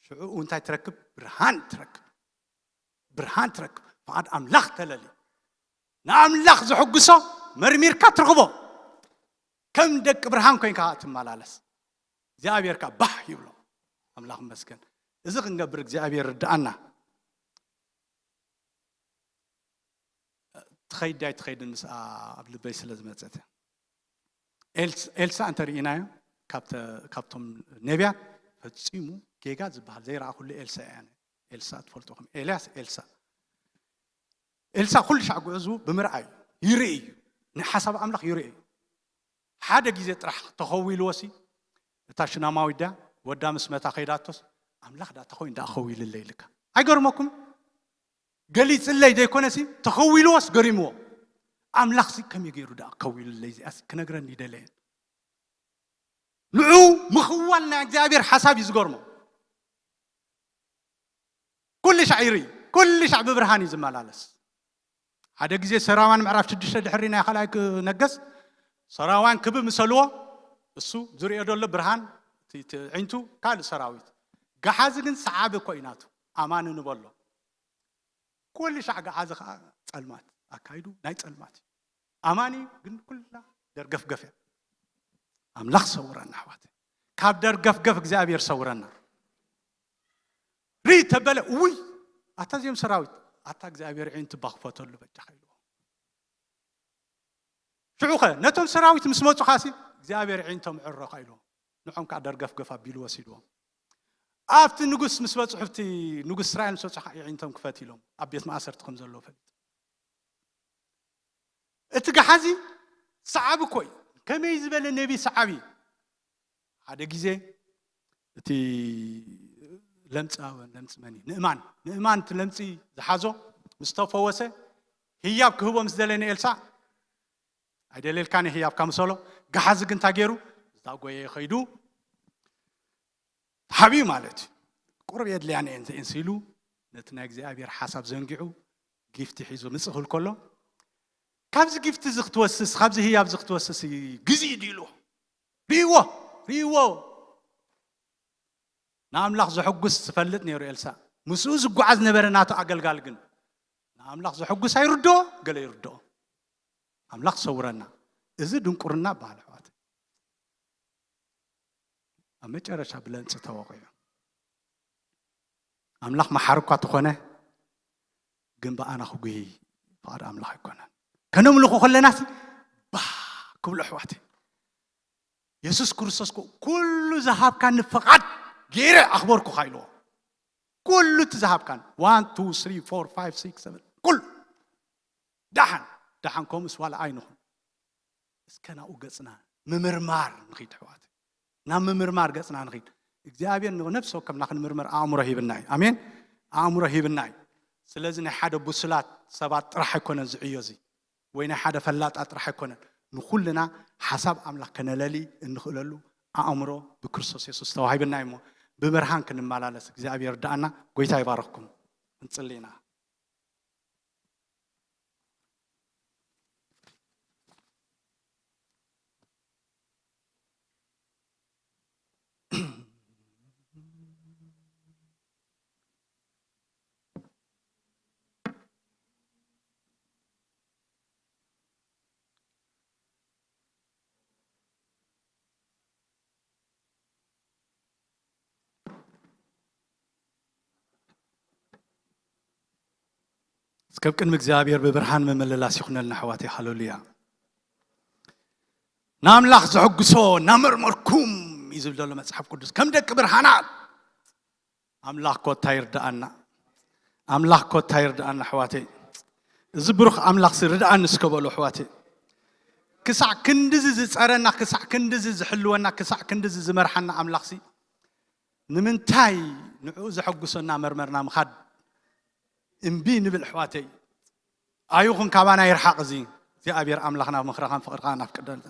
ሽዑ እንታይ ትረክብ? ብርሃን ትረክብ። ብርሃን ትረክብ። ፍቓድ ኣምላኽ ተለሊ። ንኣምላኽ ዘሐጉሶ መርሚርካ ትረኽቦ። ከም ደቂ ብርሃን ኮይንካ ትመላለስ። እግዚኣብሔር ከዓ ባህ ይብሎ። ኣምላኽ መስገን። እዚ ክንገብር እግዚኣብሔር ርድኣና። ትኸይድ ኣይትኸይድን ምስኣ ኣብ ልበይ ስለ ዝመፀት። ኤልስ- ኤልሳ እንተርኢናዮ ካብተ- ካብቶም ነቢያት ፈፂሙ ጌጋ ዝበሃል ዘይረኣኹሉ ኤልሳ እያ። ኤልሳ ትፈልጡ ከም ኤልያስ ኤልሳ ኤልሳ ኩሉ ሻዕ ጉዕዙ ብምርኣይ ይርኢ እዩ። ንሓሳብ ኣምላኽ ይርኢ እዩ። ሓደ ግዜ ጥራሕ ተኸዊልዎ ሲ እታ ሽናማዊት ድያ ወዳ ምስ መታ ከይዳቶስ ኣምላኽ ዳ ተኾይን ዳ ኸዊልለይ ኢልካ ኣይገርመኩም? ገሊጽለይ ዘይኮነሲ ተኸዊልዎስ ገሪምዎ። ኣምላኽሲ ከመይ ገይሩ ደኣ ከዊልለይ እዚኣስ ክነግረኒ ይደለየን። ንዑ ምኽዋል ናይ እግዚኣብሔር ሓሳብ እዩ ዝገርሞ። ኩሉ ሻዕ ይርኢ፣ ኩሉ ሻዕ ብብርሃን እዩ ዝመላለስ። ሓደ ግዜ ሰራዋን ምዕራፍ ሽዱሽተ ድሕሪ ናይ ካልኣይ ክነገስ ሰራዋን ክብ ምሰልዎ እሱ ዝሪኦ ዘሎ ብርሃን እቲ- እቲ ዒንቱ ካልእ ሰራዊት ገሓዚ ግን ሰዓቢ እኮ እዩ ናቱ ኣማኒ ንበሎ። ኩሉ ሻዕ ገሓዚ ከዓ ጸልማት ኣካይዱ ናይ ጸልማት እዩ። ኣማኒ ግን ኩላ ደርገፍገፍ እያ። ኣምላኽ ሰውረና ኣሕዋት፣ ካብ ደርገፍገፍ እግዚኣብሔር ሰውረና። ርኢ ተበለ ውይ ኣታ እዚኦም ሰራዊት ኣታ እግዚኣብሔር ዒንቱ ባኽፈተሉ በጃኻ ኢልዎ። ሽዑኸ ነቶም ሰራዊት ምስ መፁ ካሲ እግዚኣብሔር ዒንቶም ዕሮኻ ኢልዎም ንዖም ከዓ ደርገፍገፍ ኣቢሉ ወሲድዎም። ኣብቲ ንጉስ ምስ በፅሑ ኣብቲ ንጉስ እስራኤል ምስ በፅሑ ከዓ ዒንቶም ክፈት ኢሎም ኣብ ቤት ማእሰርቲ ከም ዘለዎ ፈሊጡ። እቲ ገሓዚ ሰዓቢ እኮ እዩ። ከመይ ዝበለ ነቢ ሰዓቢ። ሓደ ግዜ እቲ ለምፃ ለምፂ መን እዩ ንእማን ንእማን እቲ ለምፂ ዝሓዞ ምስ ተፈወሰ ህያብ ክህቦ ምስ ደለየ ንኤልሳዕ ኣይደልየልካን እየ ህያብካ ምሰሎ። ገሓዚ ግን እንታይ ገይሩ? ዝዳጎየ ከይዱ ተሓቢኡ ማለት እዩ። ቁሩብ የድልያን እየን ዘኤንስ ኢሉ ነቲ ናይ እግዚኣብሔር ሓሳብ ዘንጊዑ ጊፍቲ ሒዙ ምፅእ ክብል ከሎ ካብዚ ጊፍቲ እዚ ክትወስስ ካብዚ ህያብ እዚ ክትወስስ ግዜ እዩ ኢልዎ። ርእይዎ ርእይዎ። ንኣምላኽ ዘሐጉስ ዝፈልጥ ነይሩ ኤልሳ። ምስኡ ዝጓዓዝ ነበረ ናቱ ኣገልጋል ግን ንኣምላኽ ዘሐጉስ ኣይርድኦ ገለ ይርድኦ። ኣምላኽ ሰውረና። እዚ ድንቁርና በሃል ኣሕዋት ኣብ መጨረሻ ብለንፂ ተወቂዑ። ኣምላኽ መሓሪ እኳ ተኾነ፣ ግን ብኣና ክጉሂ ፍቓድ ኣምላኽ ኣይኮነን። ከነምልኹ ከለናሲ፣ ባ ክብሉ ኣሕዋተይ። የሱስ ክርስቶስ እኮ፣ "ኩሉ ዝሃብካኒ ፍቓድ ገይረ ኣኽበርኩኻ" ኢልዎ። ኩሉ እቲ ዝሃብካኒ፣ ዋን፣ ቱ፣ ስሪ፣ ፎር፣ ፋይቭ፣ ሲክስ፣ ሰቨን፣ ኩሉ። ደሓን፣ ደሓን ከምኡስ ዋላ ኣይንኹን። እስከ ናብኡ ገጽና ምምርማር ንኺድ ኣሕዋት። ናብ ምምርማር ገጽና ንኺድ። እግዚኣብሔር ንነፍሲ ወከፍና ክንምርመር ኣእምሮ ሂብና እዩ። ኣሜን። ኣእምሮ ሂብና እዩ። ስለዚ ናይ ሓደ ብሱላት ሰባት ጥራሕ ኣይኮነን ዝዕዮ እዚ። ወይ ናይ ሓደ ፈላጣ ጥራሕ ኣይኮነን። ንኹልና ሓሳብ ኣምላኽ ከነለሊ እንኽእለሉ ኣእምሮ ብክርስቶስ የሱስ ተዋሂብና እዩ እሞ፣ ብብርሃን ክንመላለስ እግዚኣብሔር ርድኣና። ጎይታ ይባርኽኩም። ክንጽሊ ኢና። እስከ ኣብ ቅድሚ እግዚኣብሔር ብብርሃን ምምልላስ ይኹነልና ኣሕዋተይ። ሃሌሉያ። ንኣምላኽ ዘሐጉሶ እናመርመርኩም እዩ ዝብል ዘሎ መጽሓፍ ቅዱስ። ከም ደቂ ብርሃናት ኣምላኽ ኮታ ይርድኣና። ኣምላኽ ኮታ ይርድኣና ኣሕዋተይ። እዚ ብሩኽ ኣምላኽሲ ርድኣኒ እስከ በሉ ኣሕዋተይ። ክሳዕ ክንድዚ ዝጸረና፣ ክሳዕ ክንድዚ ዝሕልወና፣ ክሳዕ ክንድዚ ዝመርሓና ኣምላኽሲ ንምንታይ ንዕኡ ዘሐጉሶ እናመርመርና ምኻድ እምቢ ንብል ኣሕዋተይ? ኣይኹን ካባና ይርሓቕ እዚ። እግዚኣብሔር ኣምላኽና ምኽርኻን ፍቕርኻን ኣፍቅደልና።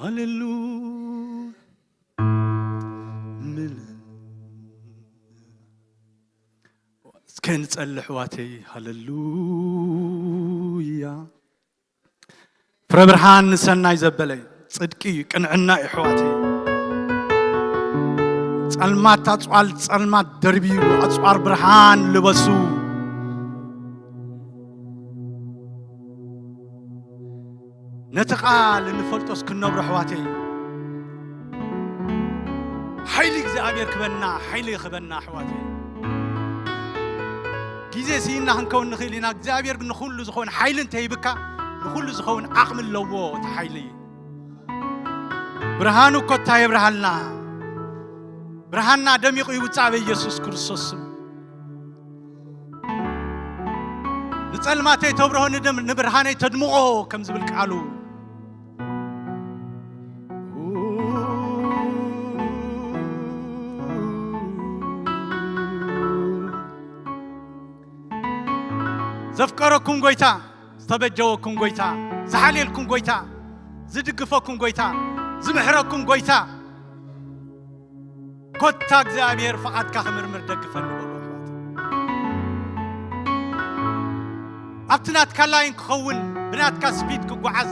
ሃሌሉ ምል-፣ እስከ ንጸሊ ኣሕዋተይ። ሃሌሉያ። ፍረ ብርሃን ንሰናይ ዘበለ ጽድቂ እዩ፣ ቅንዕና እዩ ኣሕዋተይ። ጸልማት ኣጽዋር ጸልማት ደርብዩ፣ ኣጽዋር ብርሃን ልበሱ። ነቲ ቃል እንፈልጦስ ክንነብሮ ኣሕዋተይ፣ ሓይሊ እግዚኣብሔር ክበና፣ ሓይሊ ክበና ኣሕዋተይ። ግዜ ስኢና ክንከውን ንኽእል ኢና። እግዚኣብሔር ግን ንኹሉ ዝኸውን ሓይሊ እንተሂብካ፣ ንኹሉ ዝኸውን ዓቕሚ ኣለዎ እቲ ሓይሊ። ብርሃኑ ኮታ የብርሃልና። ብርሃንና ደሚቑ ይውጻእ በኢየሱስ ክርስቶስ ስም። ንጸልማተይ ተብርሆ፣ ንደም-፣ ንብርሃነይ ተድምቖ ከም ዝብል ቃሉ። ዘፍቀረኩም ጎይታ፣ ዝተበጀወኩም ጎይታ፣ ዝሓልየልኩም ጎይታ፣ ዝድግፈኩም ጎይታ፣ ዝምሕረኩም ጎይታ፣ ኮታ እግዚኣብሔር ፍቓድካ ክምርምር ደግፈኒ በሉ ኣሕዋት። ኣብቲ ናትካ ላይን ክኸውን፣ ብናትካ ስፒድ ክጓዓዝ፣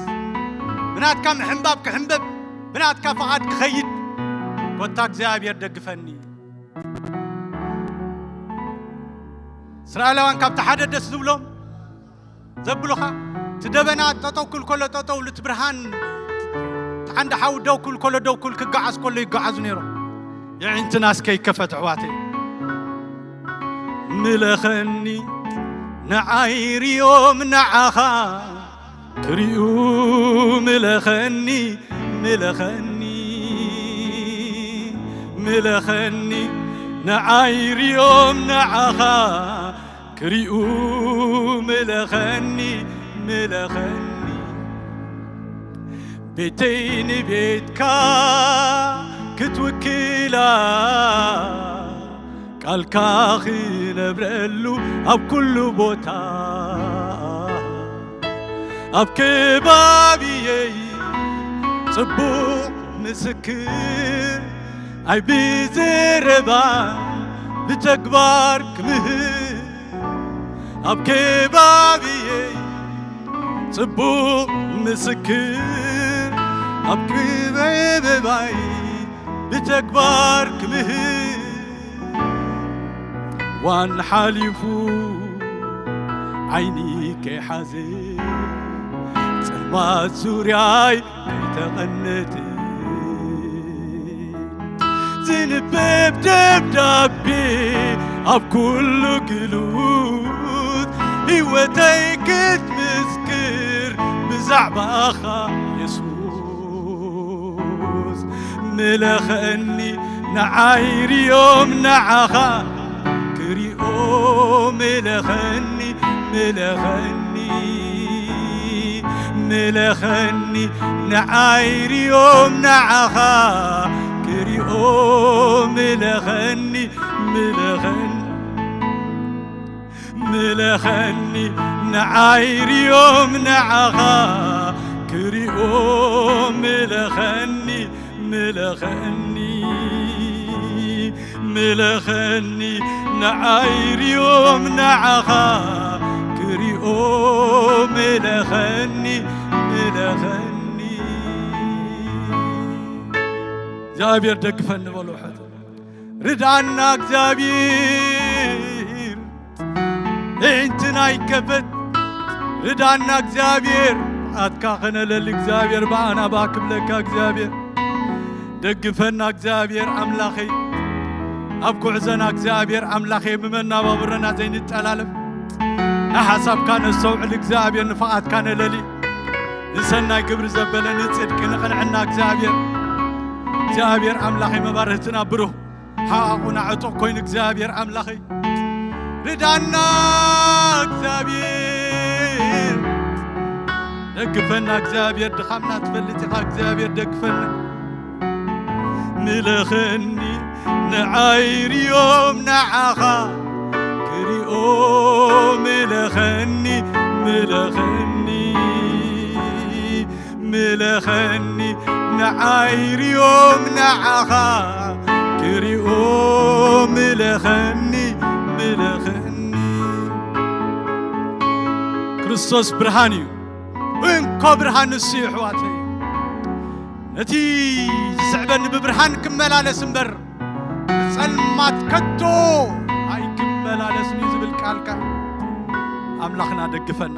ብናትካ ምሕንባብ ክሕንበብ፣ ብናትካ ፍቓድ ክኸይድ፣ ኮታ እግዚኣብሔር ደግፈኒ። እስራኤላውያን ካብቲ ሓደ ደስ ዝብሎም ዘብሉኻ፣ እቲ ደበና ጠጠው ክብል ከሎ ጠጠው፣ እቲ ብርሃን፣ እቲ ዓንዲ ሓዊ ደው ክብል ከሎ ደው ክብል፣ ክገዓዝ ከሎ ይገዓዙ ነይሮም። የዒንትና እስከ ይከፈት ኣሕዋተይ። ምለኸኒ ንዓይ ርዮም ንዓኻ ክሪኡ ምለኸኒ፣ ምለኸኒ፣ ምለኸኒ፣ ንዓይ ርዮም ንዓኻ ክሪኡ ምለኸኒ፣ ምለኸኒ። ቤተይ ንቤትካ ክትውክላ ቃልካ ክነብረሉ ኣብ ኩሉ ቦታ ኣብ ከባቢየይ ጽቡቕ ምስክር ኣይ ብዘረባ ብተግባር ክምህር ኣብ ከባቢየይ ጽቡቕ ምስክር ኣብ ክበበባይ ብተግባር ክምህር ዋን ሓሊፉ ዓይኒ ከይሓዘ ጸልማት ዙርያይ ከይተቐነተ ዝንበብ ደብዳቤ ኣብ ኩሉ ግሉጽ ህይወተይ ክትምስክር ብዛዕባኻ የሱስ ምለኸኒ ንዓይ ርዮም ንዓኻ ክሪኦ ምለኸኒ ምለኸኒ ምለኸኒ ንዓይ ርዮም ንዓኻ ክሪኦ ምለኸኒ ምለኸኒ ምለኸኒ ንዓይ ርዮም ንዓኻ ክሪኦ ምለኸኒ ምለኸኒ ምለኸኒ ንዓይ ርዮም ንዓኻ ክሪኦ ምለኸኒ ምለኸኒ እግዚኣብሔር ደግፈኒ በሉ ሕቶ ርድኣና እግዚኣብሔር እንቲ ናይ ከፈት ርዳና እግዚኣብሔር ኣትካ ኸነለሊ እግዚኣብሔር ብኣና ባክብለካ እግዚኣብሔር ደግፈና እግዚኣብሔር ኣምላኸይ ኣብ ጉዕዘና እግዚኣብሔር ኣምላኸይ ብመናባብረና ዘይንጠላለፍ ንሓሳብካ ነስተውዕል እግዚኣብሔር ንፍቓድካ ነለሊ ንሰናይ ግብሪ ዘበለ ንጽድቂ ንቕንዕና እግዚኣብሔር እግዚኣብሔር ኣምላኸይ መባርህትና ብሩህ ሓቑና ዕጡቕ ኮይኑ እግዚኣብሔር ኣምላኸይ ርዳና እግዚኣብሔር ደግፈና እግዚኣብሔር ድኻምና ትፈልጥ ኢኻ እግዚኣብሔር ደግፈና ምለኸኒ ንዓይ ርዮም ንዓኻ ክሪኦ ምለኸኒ ምለኸኒ ምለኸኒ ንዓይ ርዮም ንዓኻ ክሪኦ ምለኸኒ ምለኸኒ ክርስቶስ ብርሃን እዩ እንኮ ብርሃን ንሱ እዩ ኣሕዋተይ ነቲ ዝስዕበኒ ብብርሃን ክመላለስ እምበር ብጸልማት ከቶ ኣይክመላለስን እዩ ዝብል ቃልካ ኣምላኽና ደግፈና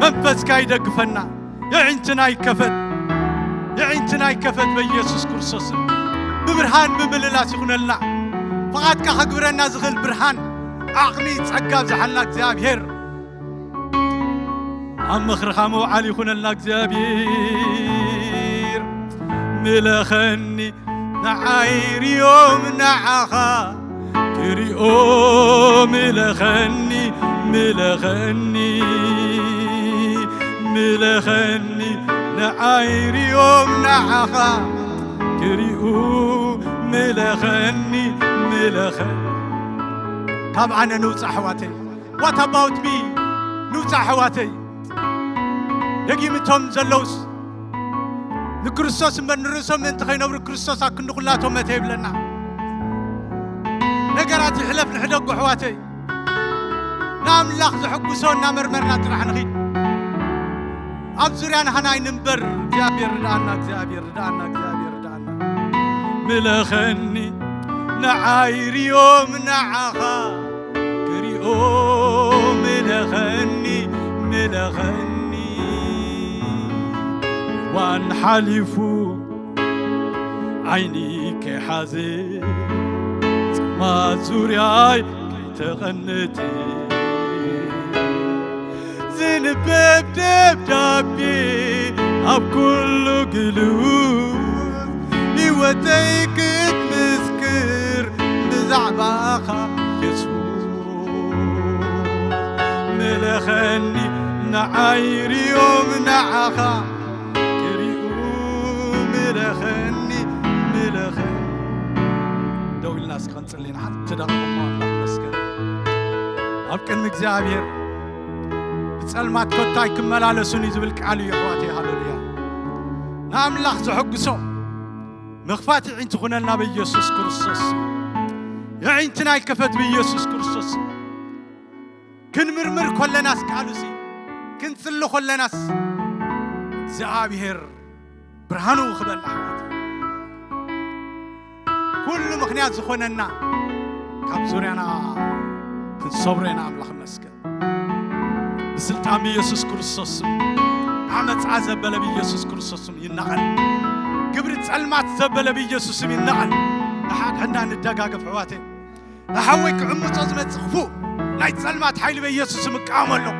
መንፈስካ ይደግፈና የዒንትና ይከፈት የዒንትና ይከፈት በኢየሱስ ክርስቶስ ብብርሃን ብምልላስ ይኹነልና ፍቓድካ ከግብረና ዝኽእል ብርሃን ዓቕሚ ጸጋ ብዝሓልና እግዚኣብሔር ኣብ ምኽርኻ መውዓል ይኹነልና እግዚኣብሔር ምለኸኒ ንዓይ ርዮም ንዓኻ ክሪኦ ምለኸኒ ምለኸኒ ምለኸኒ ንዓይ ርዮም ንዓኻ ክሪኡ ምለኸኒ ምለኸኒ ካብ ኣነ ንውፃ ኣሕዋተይ What about me? ንውፃ ኣሕዋተይ ደጊም እቶም ዘለውስ ንክርስቶስ እምበር ንርእሶም ምእንቲ ከይነብሩ ክርስቶስ ኣብ ክንዲ ኩላቶም መተ ይብለና ነገራት ይሕለፍ ንሕደጉ ኣሕዋተይ ንኣምላኽ ዘሐጉሶ እናመርመርና ጥራሕ ንኺድ ኣብ ዙርያ ንሃናይ ንንበር እግዚኣብሔር ርድኣና እግዚኣብሔር ርድኣና እግዚኣብሔር ርድኣና ምለኸኒ ንዓይ ርዮም ንዓኻ ክሪኦ ምለኸኒ ምለኸኒ ዋን ሓሊፉ ዓይኒ ከይሓዘ ጸልማት ዙርያይ ከይተቐነተ ዝንበብ ደብዳቤ ኣብ ኩሉ ግሉጽ ህይወተይ ክትምስክር ብዛዕባኻ የሱስ ምለኸኒ ንዓይ ርዮም ንዓኻ ክሪኡ ምለኸኒ ምለኸኒ ደው ኢልና እስኪ ክንጽሊ ኢና ሓንቲ ደቂቕ እሞ ኣምላኽ መስገን ኣብ ቅድሚ እግዚኣብሔር ብጸልማት ኮታ ኣይክመላለሱን እዩ ዝብል ቃል እዩ ኣሕዋተይ ሃለሉያ ንኣምላኽ ዘሐጉሶ ምኽፋት ይዒንቲ ኩነልና በኢየሱስ ክርስቶስ ይዒንትና ይከፈት ብኢየሱስ ክርስቶስ ክንምርምር ኮለናስ ቃሉሲ ክንጽሊ ኮለናስ እግዚኣብሔር ብርሃኑ ክበል ኣሕዋት ኩሉ ምኽንያት ዝኾነና ካብ ዙርያና ክንሰብሮ ኢና ኣምላኽ መስገን ስልጣን ብኢየሱስ ክርስቶስ ስም ዓመፃ ዘበለ ብኢየሱስ ክርስቶስ ስም ይነቐል። ግብሪ ጸልማት ዘበለ ብኢየሱስ ስም ይነቐል። ንሓድሕድና ንደጋገፍ ኣሕዋተይ። ንሓወይ ክዕምጾ ዝመጽእ ክፉእ ናይ ጸልማት ሓይሊ በኢየሱስ ስም እቃወሞ ኣለኹ።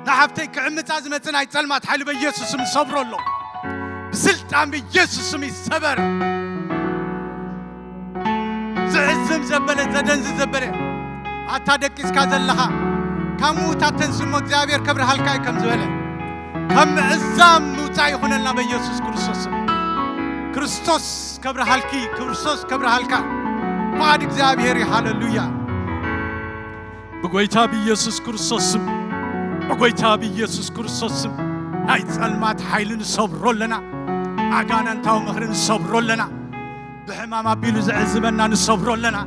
ንሓፍተይ ክዕምጻ ዝመጽእ ናይ ጸልማት ሓይሊ በኢየሱስ ስም እሰብሮ ኣለኹ። ብስልጣን ብኢየሱስ ስም ይሰበር። ዝዕዝም ዘበለ፣ ዘደንዝዝ ዘበለ፣ ኣታ ደቂስካ ዘለኻ ካብ ምዉታት ተንስሞ እግዚኣብሔር ከብርሃልካ እዩ ከም ዝበለ፣ ካብ ምዕዛም ምውጻእ ይኹነልና በኢየሱስ ክርስቶስ ስም። ክርስቶስ ከብርሃልኪ፣ ክርስቶስ ከብርሃልካ። ፍቓድ እግዚኣብሔር እዩ። ሃሌሉያ። ብጎይታ ብኢየሱስ ክርስቶስ ስም፣ ብጎይታ ብኢየሱስ ክርስቶስ ስም ናይ ጸልማት ሓይሊ ንሰብሮ ኣለና። ኣጋንንታዊ ምኽሪ ንሰብሮ ኣለና። ብሕማም ኣቢሉ ዝዕዝበና ንሰብሮ ኣለና።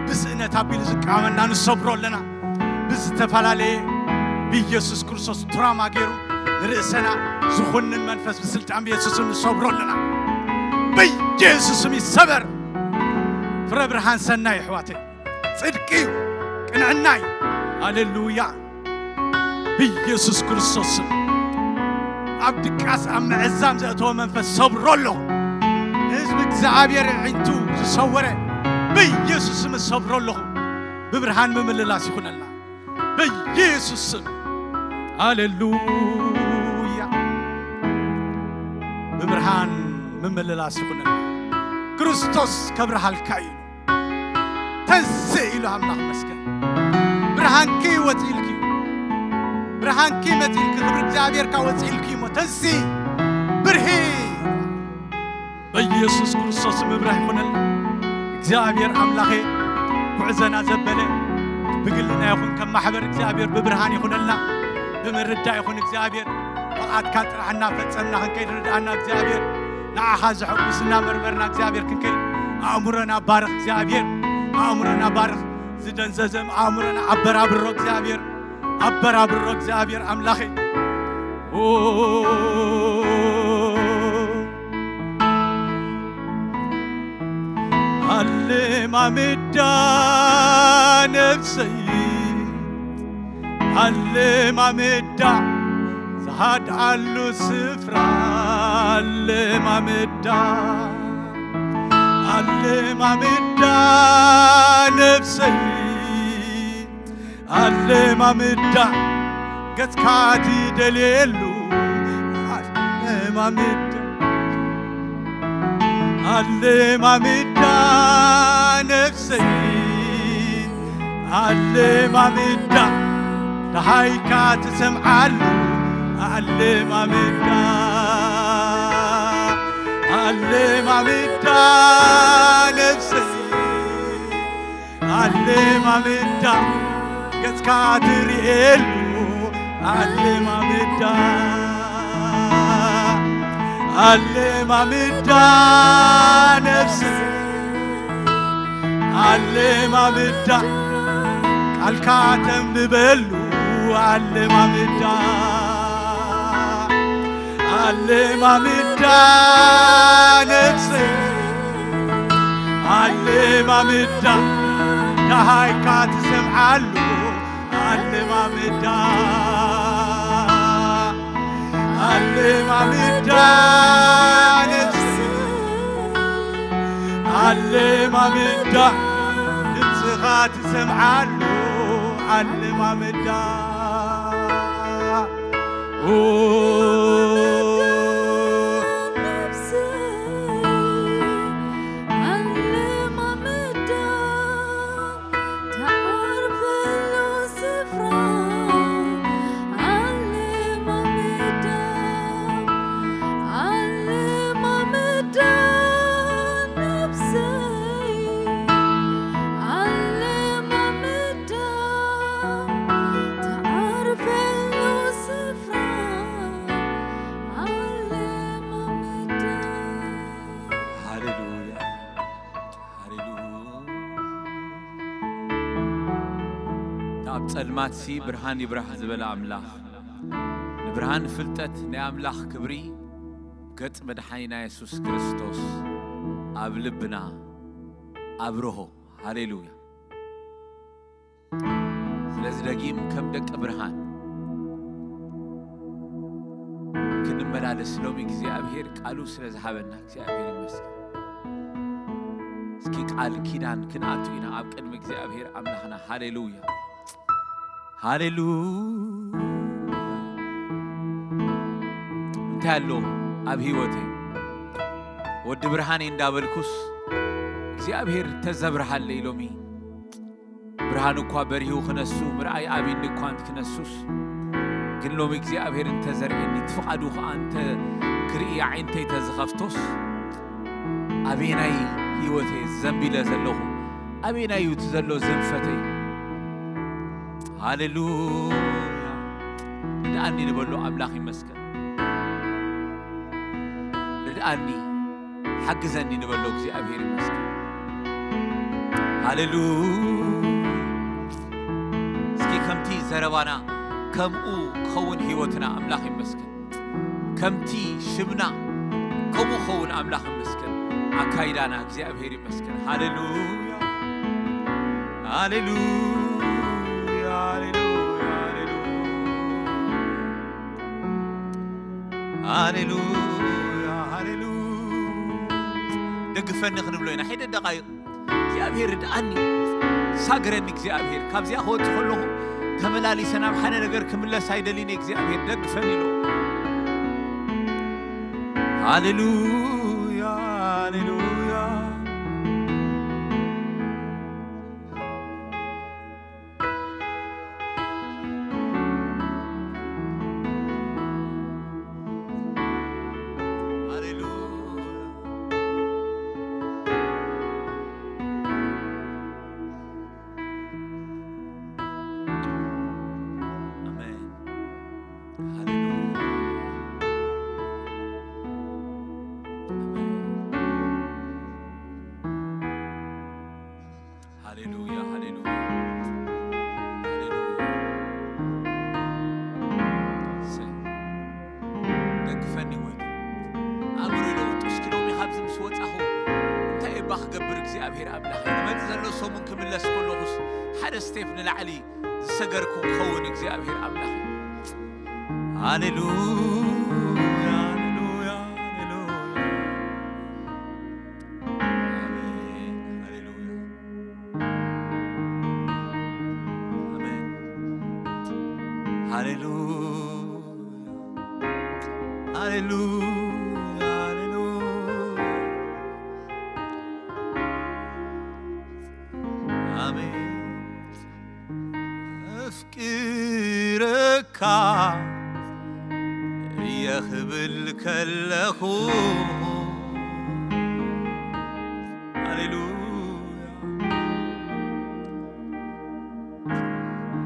ብስእነት ኣቢሉ ዝቃወመና ንሰብሮ ኣለና። ብዝተፈላለየ ብኢየሱስ ክርስቶስ ትራማ ገይሩ ንርእሰና ዝኹንን መንፈስ ብስልጣን ብኢየሱስ ስም ንሰብሮ ኣለና። ብኢየሱስ ስም ይሰበር። ፍረ ብርሃን ሰናይ ኣሕዋተይ፣ ጽድቂ እዩ፣ ቅንዕና እዩ። ሃሌሉያ። ብኢየሱስ ክርስቶስ ስም ኣብ ድቃስ ኣብ ምዕዛም ዘእተወ መንፈስ ሰብሮ ኣለኹ። ንህዝቢ እግዚኣብሔር ኣዒንቱ ዝሰወረ ብኢየሱስ ስም ሰብሮ ኣለኹ። ብብርሃን ምምልላስ ይኹነልና ብኢየሱስ ስም። ሃሌሉያ። ብብርሃን ምምልላስ ይኹነልና። ክርስቶስ ከብርሃልካ እዩ። ተንስእ ኢሉ ኣምላኽ መስገን። ብርሃንኪ ወፂእልኪ፣ ብርሃንኪ መፂእልኪ፣ ክብሪ እግዚኣብሔርካ ወፂእልኪ እሞ ተንስእ ብርሂ። በኢየሱስ ክርስቶስ ምብራህ ይኹነልና። እግዚኣብሔር ኣምላኸ ጉዕዘና ዘበለ ብግልና ይኹን ከም ማሕበር እግዚኣብሔር ብብርሃን ይኹነልና። ብምርዳእ ይኹን እግዚኣብሔር ፍቓድካ ጥራሕ እናፈጸምና ክንከይድ ርድኣና እግዚኣብሔር። ንዓኻ ዘሐጉስ እናመርመርና እግዚኣብሔር ክንከይድ ኣእምሮና ባርኽ እግዚኣብሔር። ኣእምሮና ባርኽ። ዝደንዘዘም ኣእምሮና ኣበራብሮ እግዚኣብሔር። ኣበራብሮ እግዚኣብሔር ኣምላኸይ። ኦ፣ ኣለማምዳ ነፍሰይ፣ ኣለማምዳ ዝሃድኣሉ ስፍራ፣ ኣለማምዳ፣ ኣለማምዳ ነፍሰይ፣ ኣለማምዳ ገጽካ ትደልየሉ፣ ኣለማምዳ፣ ኣለማምዳ ነፍሰይ፣ ኣለማምዳ ደሃይካ ትሰምዓሉ፣ ኣለማምዳ፣ ኣለማምዳ ነፍሰይ፣ ኣለማምዳ ገጽካ ትርእየሉ፣ ኣለማምዳ፣ ኣለማምዳ ነፍሰይ፣ ኣለማምዳ ቃልካ ተንብበሉ፣ ኣለማምዳ፣ ኣለማምዳ ነፍሰይ፣ ኣለማምዳ ደሃይካ ትሰምዓሉ፣ ኣለማምዳ፣ ኣለማምዳ ነፍሰይ፣ ኣለማምዳ ድምፅኻ ትሰምዓሉ፣ ኣለማምዳ። ኦ፣ ሃሌሉያ፣ ሃሌሉያ። ኣብ ጸልማትሲ ብርሃን ይብራህ ዝበለ ኣምላኽ፣ ንብርሃን ፍልጠት ናይ ኣምላኽ ክብሪ ገጽ መድሓኒና የሱስ ክርስቶስ ኣብ ልብና ኣብርሆ። ሃሌሉያ። ስለዚ ደጊም ከም ደቂ ብርሃን ንመላለስ ሎሚ እግዚኣብሔር ቃሉ ስለ ዝሃበና እግዚኣብሔር ይመስገን። እስኪ ቃል ኪዳን ክንኣቱ ኢና ኣብ ቅድሚ እግዚኣብሔር ኣምላኽና። ሃሌሉያ፣ ሃሌሉያ። እንታይ ኣሎ ኣብ ህይወተይ? ወዲ ብርሃኔ እንዳበልኩስ እግዚኣብሔር ተዘብርሃለይ ሎሚ። ብርሃን እኳ በሪሁ ክነሱ፣ ምርኣይ ኣቢኒ እኳ እንት ክነሱስ፣ ግን ሎሚ እግዚኣብሔር እንተዘርእኒ፣ እቲ ፍቓዱ ኸኣ እንተ ክርኢ፣ ኣዒንተይ ተዝኸፍቶስ፣ ኣበየናይ ህይወተይ ዘንቢለ ዘለኹ? ኣበየናይ እዩ እቲ ዘሎ ዘንፈተይ? ሃሌሉያ! ርድኣኒ ንበሎ፣ ኣምላኽ ይመስገን። ርድኣኒ፣ ሓግዘኒ ንበሎ፣ እግዚኣብሔር ይመስገን። ሃሌሉያ! እስኪ ከምቲ ዘረባና ከምኡ ክኸውን ህይወትና፣ ኣምላኽ ይመስገን። ከምቲ ሽምና ከምኡ ክኸውን፣ ኣምላኽ ይመስገን። ኣካይዳና፣ እግዚኣብሔር ይመስገን። ሃሌሉያ! ሃሌሉያ! ሃሌሉያ! ሃሌሉያ! ሃሌሉያ፣ ሃሌሉያ። ደግፈኒ ክንብሎ ኢና። ሒደ ደቓይቕ። እግዚኣብሔር ርድኣኒ፣ ሳግረኒ እግዚኣብሔር። ካብዚኣ ክወጽእ ከለኹ ተመላሊሰ ናብ ሓደ ነገር ክምለስ ኣይደልን እየ። እግዚኣብሔር ደግፈኒ ኢሉ። ሃሌሉያ፣ ሃሌሉያ። ሃሌሉያ። ኣሜን። ሃሌሉያ። ኣሜን። ሃሌሉያ፣ ሃሌሉያ፣ ሃሌሉያ። እሰይ። ደግፈኒ ጎይታ። ኣእምሮ ለውጥ እስኪ ሎሚ ካብዚ ምስ ወጻኹ እንታይ እባ ክገብር እግዚኣብሔር ኣምላኽ? ዝመጽእ ዘሎ ሰሙን ክምለስ ከለኹስ ሓደ ስቴፕ ንላዕሊ ዝሰገርኩ ክኸውን እግዚኣብሔር ኣምላኽ። ሃሌሉያ፣ ሃሌሉያ፣ ሃሌሉያ። ኣሜን። ሃሌሉያ። ኣሜን። ሃሌሉያ። ሃሌሉያ። ሃሌሉያ። ኣሜን። ኣፍቅረካ እየ ክብል ከለኹ፣ ሃሌሉያ፣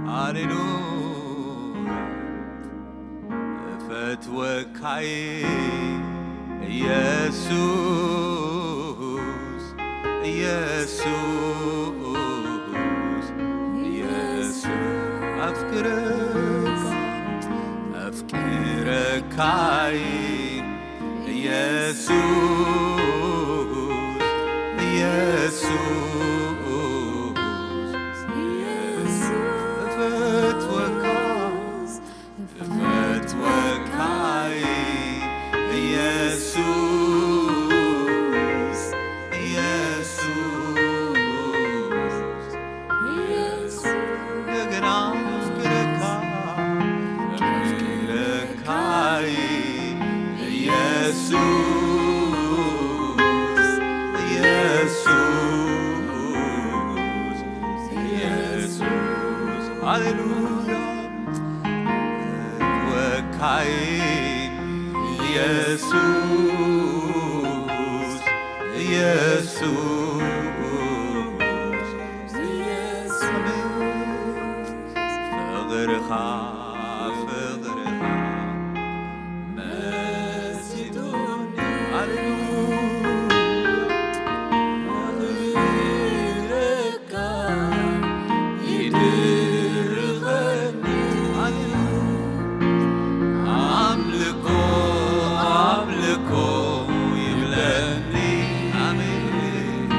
ሃሌሉያ፣ እፈትወካይ ኢየሱስ፣ ኢየሱስ፣ ኢየሱስ፣ ኣፍቅረካ፣ ኣፍቅረካይ ኢየሱስ፣ ኢየሱስ፣ ኢየሱስ፣ እፈትወካ፣ እፈትወካይ ኢየሱስ፣ ኢየሱስ፣ ኢየሱስ፣ እንደገና ኣፍቅረካ፣ ኣፍቅረካይ ኢየሱስ፣ ኢየሱስ፣ ኢየሱስ፣ ሃሌሉያ። ወካይ ኢየሱስ፣ ኢየሱስ፣ ኢየሱስ፣ ፍቕርኻ፣ ፍቕርኻ መሲጡኒ። ሃሌሉያ። ይድርኸኒ። ኣምልኮ፣ ኣምልኮ ይብለኒ። ኣሜን።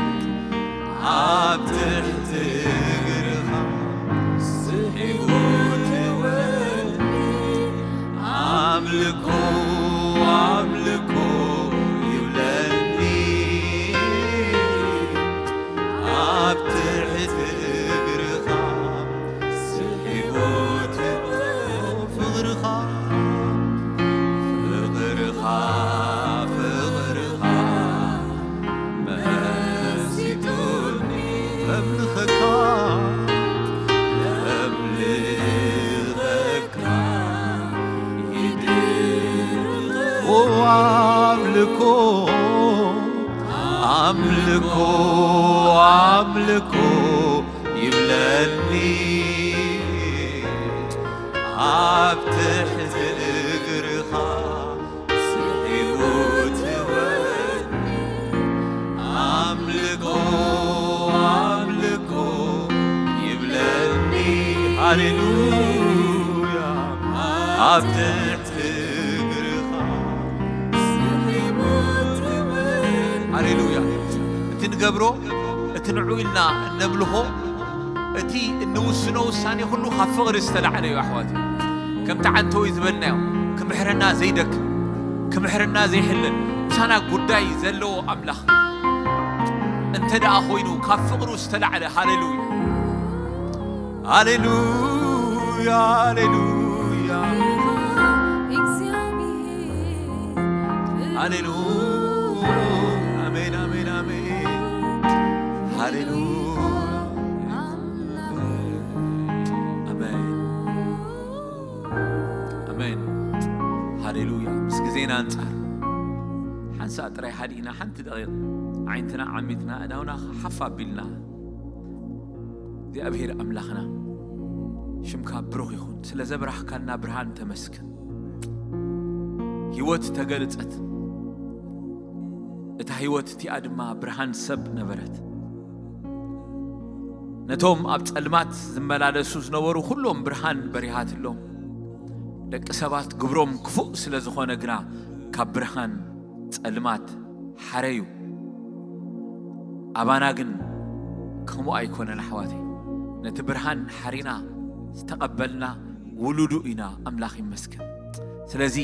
ኣምልኮ ኣምልኮ ይብለኒ ኣብ ትሕቲ እግርኻ ስሒቡ ትወኒ ኣምልኮ ኣምልኮ ይብለኒ ሃሌሉያ ኣብ ትሕቲ እግርኻ ስሒቡ ትወኒ ሃሌሉያ እቲ ንገብሮ እቲ ንዑ ኢልና እነምልኾ እቲ እንውስኖ ውሳኔ ኩሉ ካብ ፍቕሪ ዝተላዕለ እዩ ኣሕዋት ከምቲ ዓንተወይ ዝበልናዮ ክምሕረና ዘይደክም ክምሕረና ዘይሕለል ምሳና ጉዳይ ዘለዎ ኣምላኽ እንተ ደኣ ኮይኑ ካብ ፍቕሩ ዝተላዕለ ሃሌሉያ ሃሌሉያ ሃሌሉያ ሃሌሉያ ኣሜን ኣሜን ኣሜን ሃሌሉያ ኣሜን ኣሜን ሃሌሉያ ምስ ግዜና ኣንጻር ሓንሳእ ጥራይ ሓዲእና ሓንቲ ደቂቕ ዓይንትና ዓሚትና እዳውና ሓፍ ኣቢልና እግዚኣብሔር ኣምላኽና ሽምካ ብሩኽ ይኹን ስለ ዘብራህካልና ብርሃን ተመስገን ህይወት ተገልጸት እታ ህይወት እቲኣ ድማ ብርሃን ሰብ ነበረት ነቶም ኣብ ጸልማት ዝመላለሱ ዝነበሩ ኩሎም ብርሃን በሪሃትሎም ደቂ ሰባት ግብሮም ክፉእ ስለ ዝኾነ ግና ካብ ብርሃን ጸልማት ሓረዩ ኣባና ግን ከምኡ ኣይኮነን ኣሕዋተይ ነቲ ብርሃን ሓሪና ዝተቐበልና ውሉዱ ኢና ኣምላኽ ይመስገን ስለዚ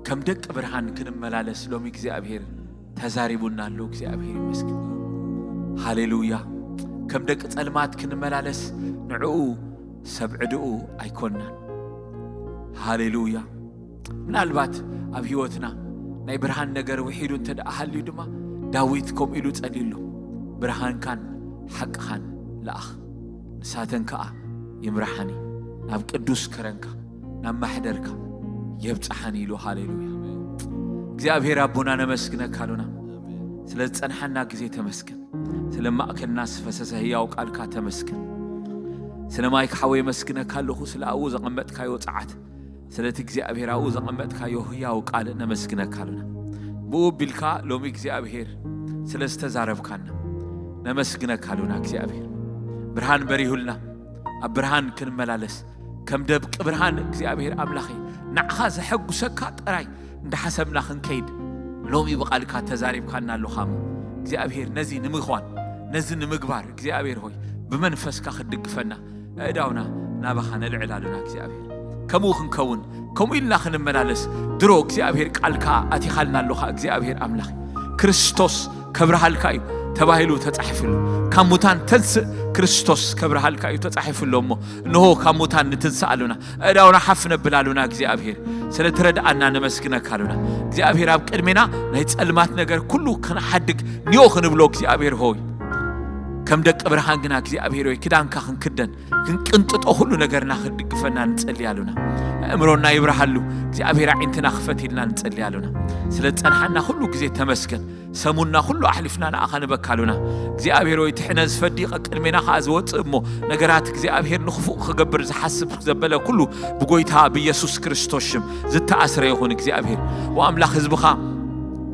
ከም ደቂ ብርሃን ክንመላለስ ሎሚ እግዚኣብሔር ተዛሪቡና ኣሎ እግዚኣብሔር ይመስገን ሃሌሉያ ከም ደቂ ጸልማት ክንመላለስ ንዕኡ ሰብ ዕድኡ ኣይኮንናን ሃሌሉያ ምናልባት ኣብ ህይወትና ናይ ብርሃን ነገር ውሒዱ እንተ ደኣ ሃልዩ ድማ ዳዊት ከምኡ ኢሉ ጸልዩ ኣሎ ብርሃንካን ሓቅኻን ለኣኽ ንሳተን ከኣ ይምርሓኒ ናብ ቅዱስ ከረንካ ናብ ማሕደርካ የብጽሓኒ ኢሉ ሃሌሉያ እግዚኣብሔር ኣቦና ነመስግነካ ኣሉና ስለ ዝጸንሓና ግዜ ተመስገን ስለ ማእከልና ዝፈሰሰ ህያው ቃልካ ተመስገን ስለ ማይክ ሓወይ የመስግነካ ኣለኹ ስለ ኣብኡ ዘቐመጥካዮ ጸዓት ስለቲ እግዚኣብሔር ኣብኡ ዘቐመጥካዮ ህያው ቃል ነመስግነካ ኣሉና ብኡ ቢልካ ሎሚ እግዚኣብሔር ስለ ዝተዛረብካና ነመስግነካ ኣሉና እግዚኣብሔር ብርሃን በሪሁልና ኣብ ብርሃን ክንመላለስ ከም ደብቂ ብርሃን እግዚኣብሔር ኣምላኸይ ንዓኻ ዘሐጉሰካ ጥራይ እንዳሓሰብና ክንከይድ ሎሚ ብቓልካ ተዛሪብካና ኣለኻ እሞ እግዚኣብሔር ነዚ ንምዃን ነዚ ንምግባር እግዚኣብሔር ሆይ ብመንፈስካ ክትድግፈና ኣእዳውና ናባኻ ነልዕል ኣሉና እግዚኣብሔር ከምኡ ክንከውን ከምኡ ኢልና ክንመላለስ ድሮ እግዚኣብሔር ቃልካ ኣቲኻልና ኣለኻ እግዚኣብሔር ኣምላኽ ክርስቶስ ከብርሃልካ እዩ ተባሂሉ ተጻሒፍሉ ካብ ሙታን ተንስእ ክርስቶስ ከብርሃልካ እዩ ተጻሒፍሉ እሞ እንሆ ካብ ሙታን ንትንስእ ኣሉና ኣእዳውና ሓፍ ነብል ኣሉና እግዚኣብሔር ስለ ትረድኣና ነመስግነካ ኣሉና እግዚኣብሔር ኣብ ቅድሜና ናይ ጸልማት ነገር ኩሉ ክንሓድግ ንዮ ክንብሎ እግዚኣብሔር ሆይ ከም ደቂ ብርሃን ግና እግዚኣብሔር ሆይ ክዳንካ ክንክደን ክንቅንጥጦ ኩሉ ነገርና ክንድግፈና ንጸሊ ኣሉና ኣእምሮና ይብርሃሉ እግዚኣብሔር ዓይንትና ክፈት ኢልና ንጸሊ ኣሉና ስለ ጸንሓና ኩሉ ግዜ ተመስገን ሰሙንና ኩሉ ኣሕሊፍና ንኣኻ ንበካ ኣሉና እግዚኣብሔር ወይ ትሕነ ዝፈዲ ቀቅድሜና ከዓ ዝወፅእ እሞ ነገራት እግዚኣብሔር ንክፉእ ክገብር ዝሓስብ ዘበለ ኩሉ ብጎይታ ብየሱስ ክርስቶስ ሽም ዝተኣስረ ይኹን እግዚኣብሔር ወኣምላኽ ህዝብኻ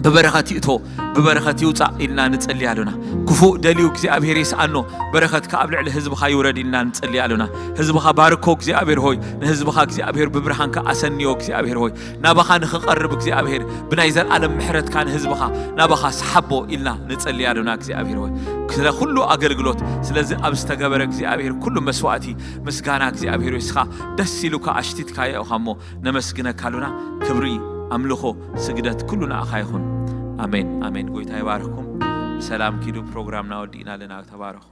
ብበረኸት ይእቶ ብበረኸት ይውፃእ ኢልና ንፅሊ ኣሉና ክፉእ ደልዩ እግዚኣብሔር ይስኣኖ በረኸትካ ኣብ ልዕሊ ህዝብኻ ይውረድ ኢልና ንፅሊ ኣሉና ህዝብኻ ባርኮ እግዚኣብሔር ሆይ ንህዝብኻ እግዚኣብሔር ብብርሃንካ ኣሰንዮ እግዚኣብሔር ሆይ ናባኻ ንኽቐርብ እግዚኣብሔር ብናይ ዘለኣለም ምሕረትካ ንህዝብኻ ናባኻ ሰሓቦ ኢልና ንጸሊ ኣዶና እግዚኣብሔር ሆይ ስለ ኩሉ ኣገልግሎት ስለዚ ኣብ ዝተገበረ እግዚኣብሔር ኩሉ መስዋእቲ ምስጋና እግዚኣብሔር ሆይ ስኻ ደስ ኢሉካ ኣሽቲትካዮ ኢኻ እሞ ነመስግነካ ኣሉና ክብሪ ኣምልኾ ስግደት ኩሉ ንኣኻ ይኹን ኣሜን ኣሜን ጎይታ ይባርኽኩም ብሰላም ኪዱ ፕሮግራምና ወዲእና ኣለና ተባረኹ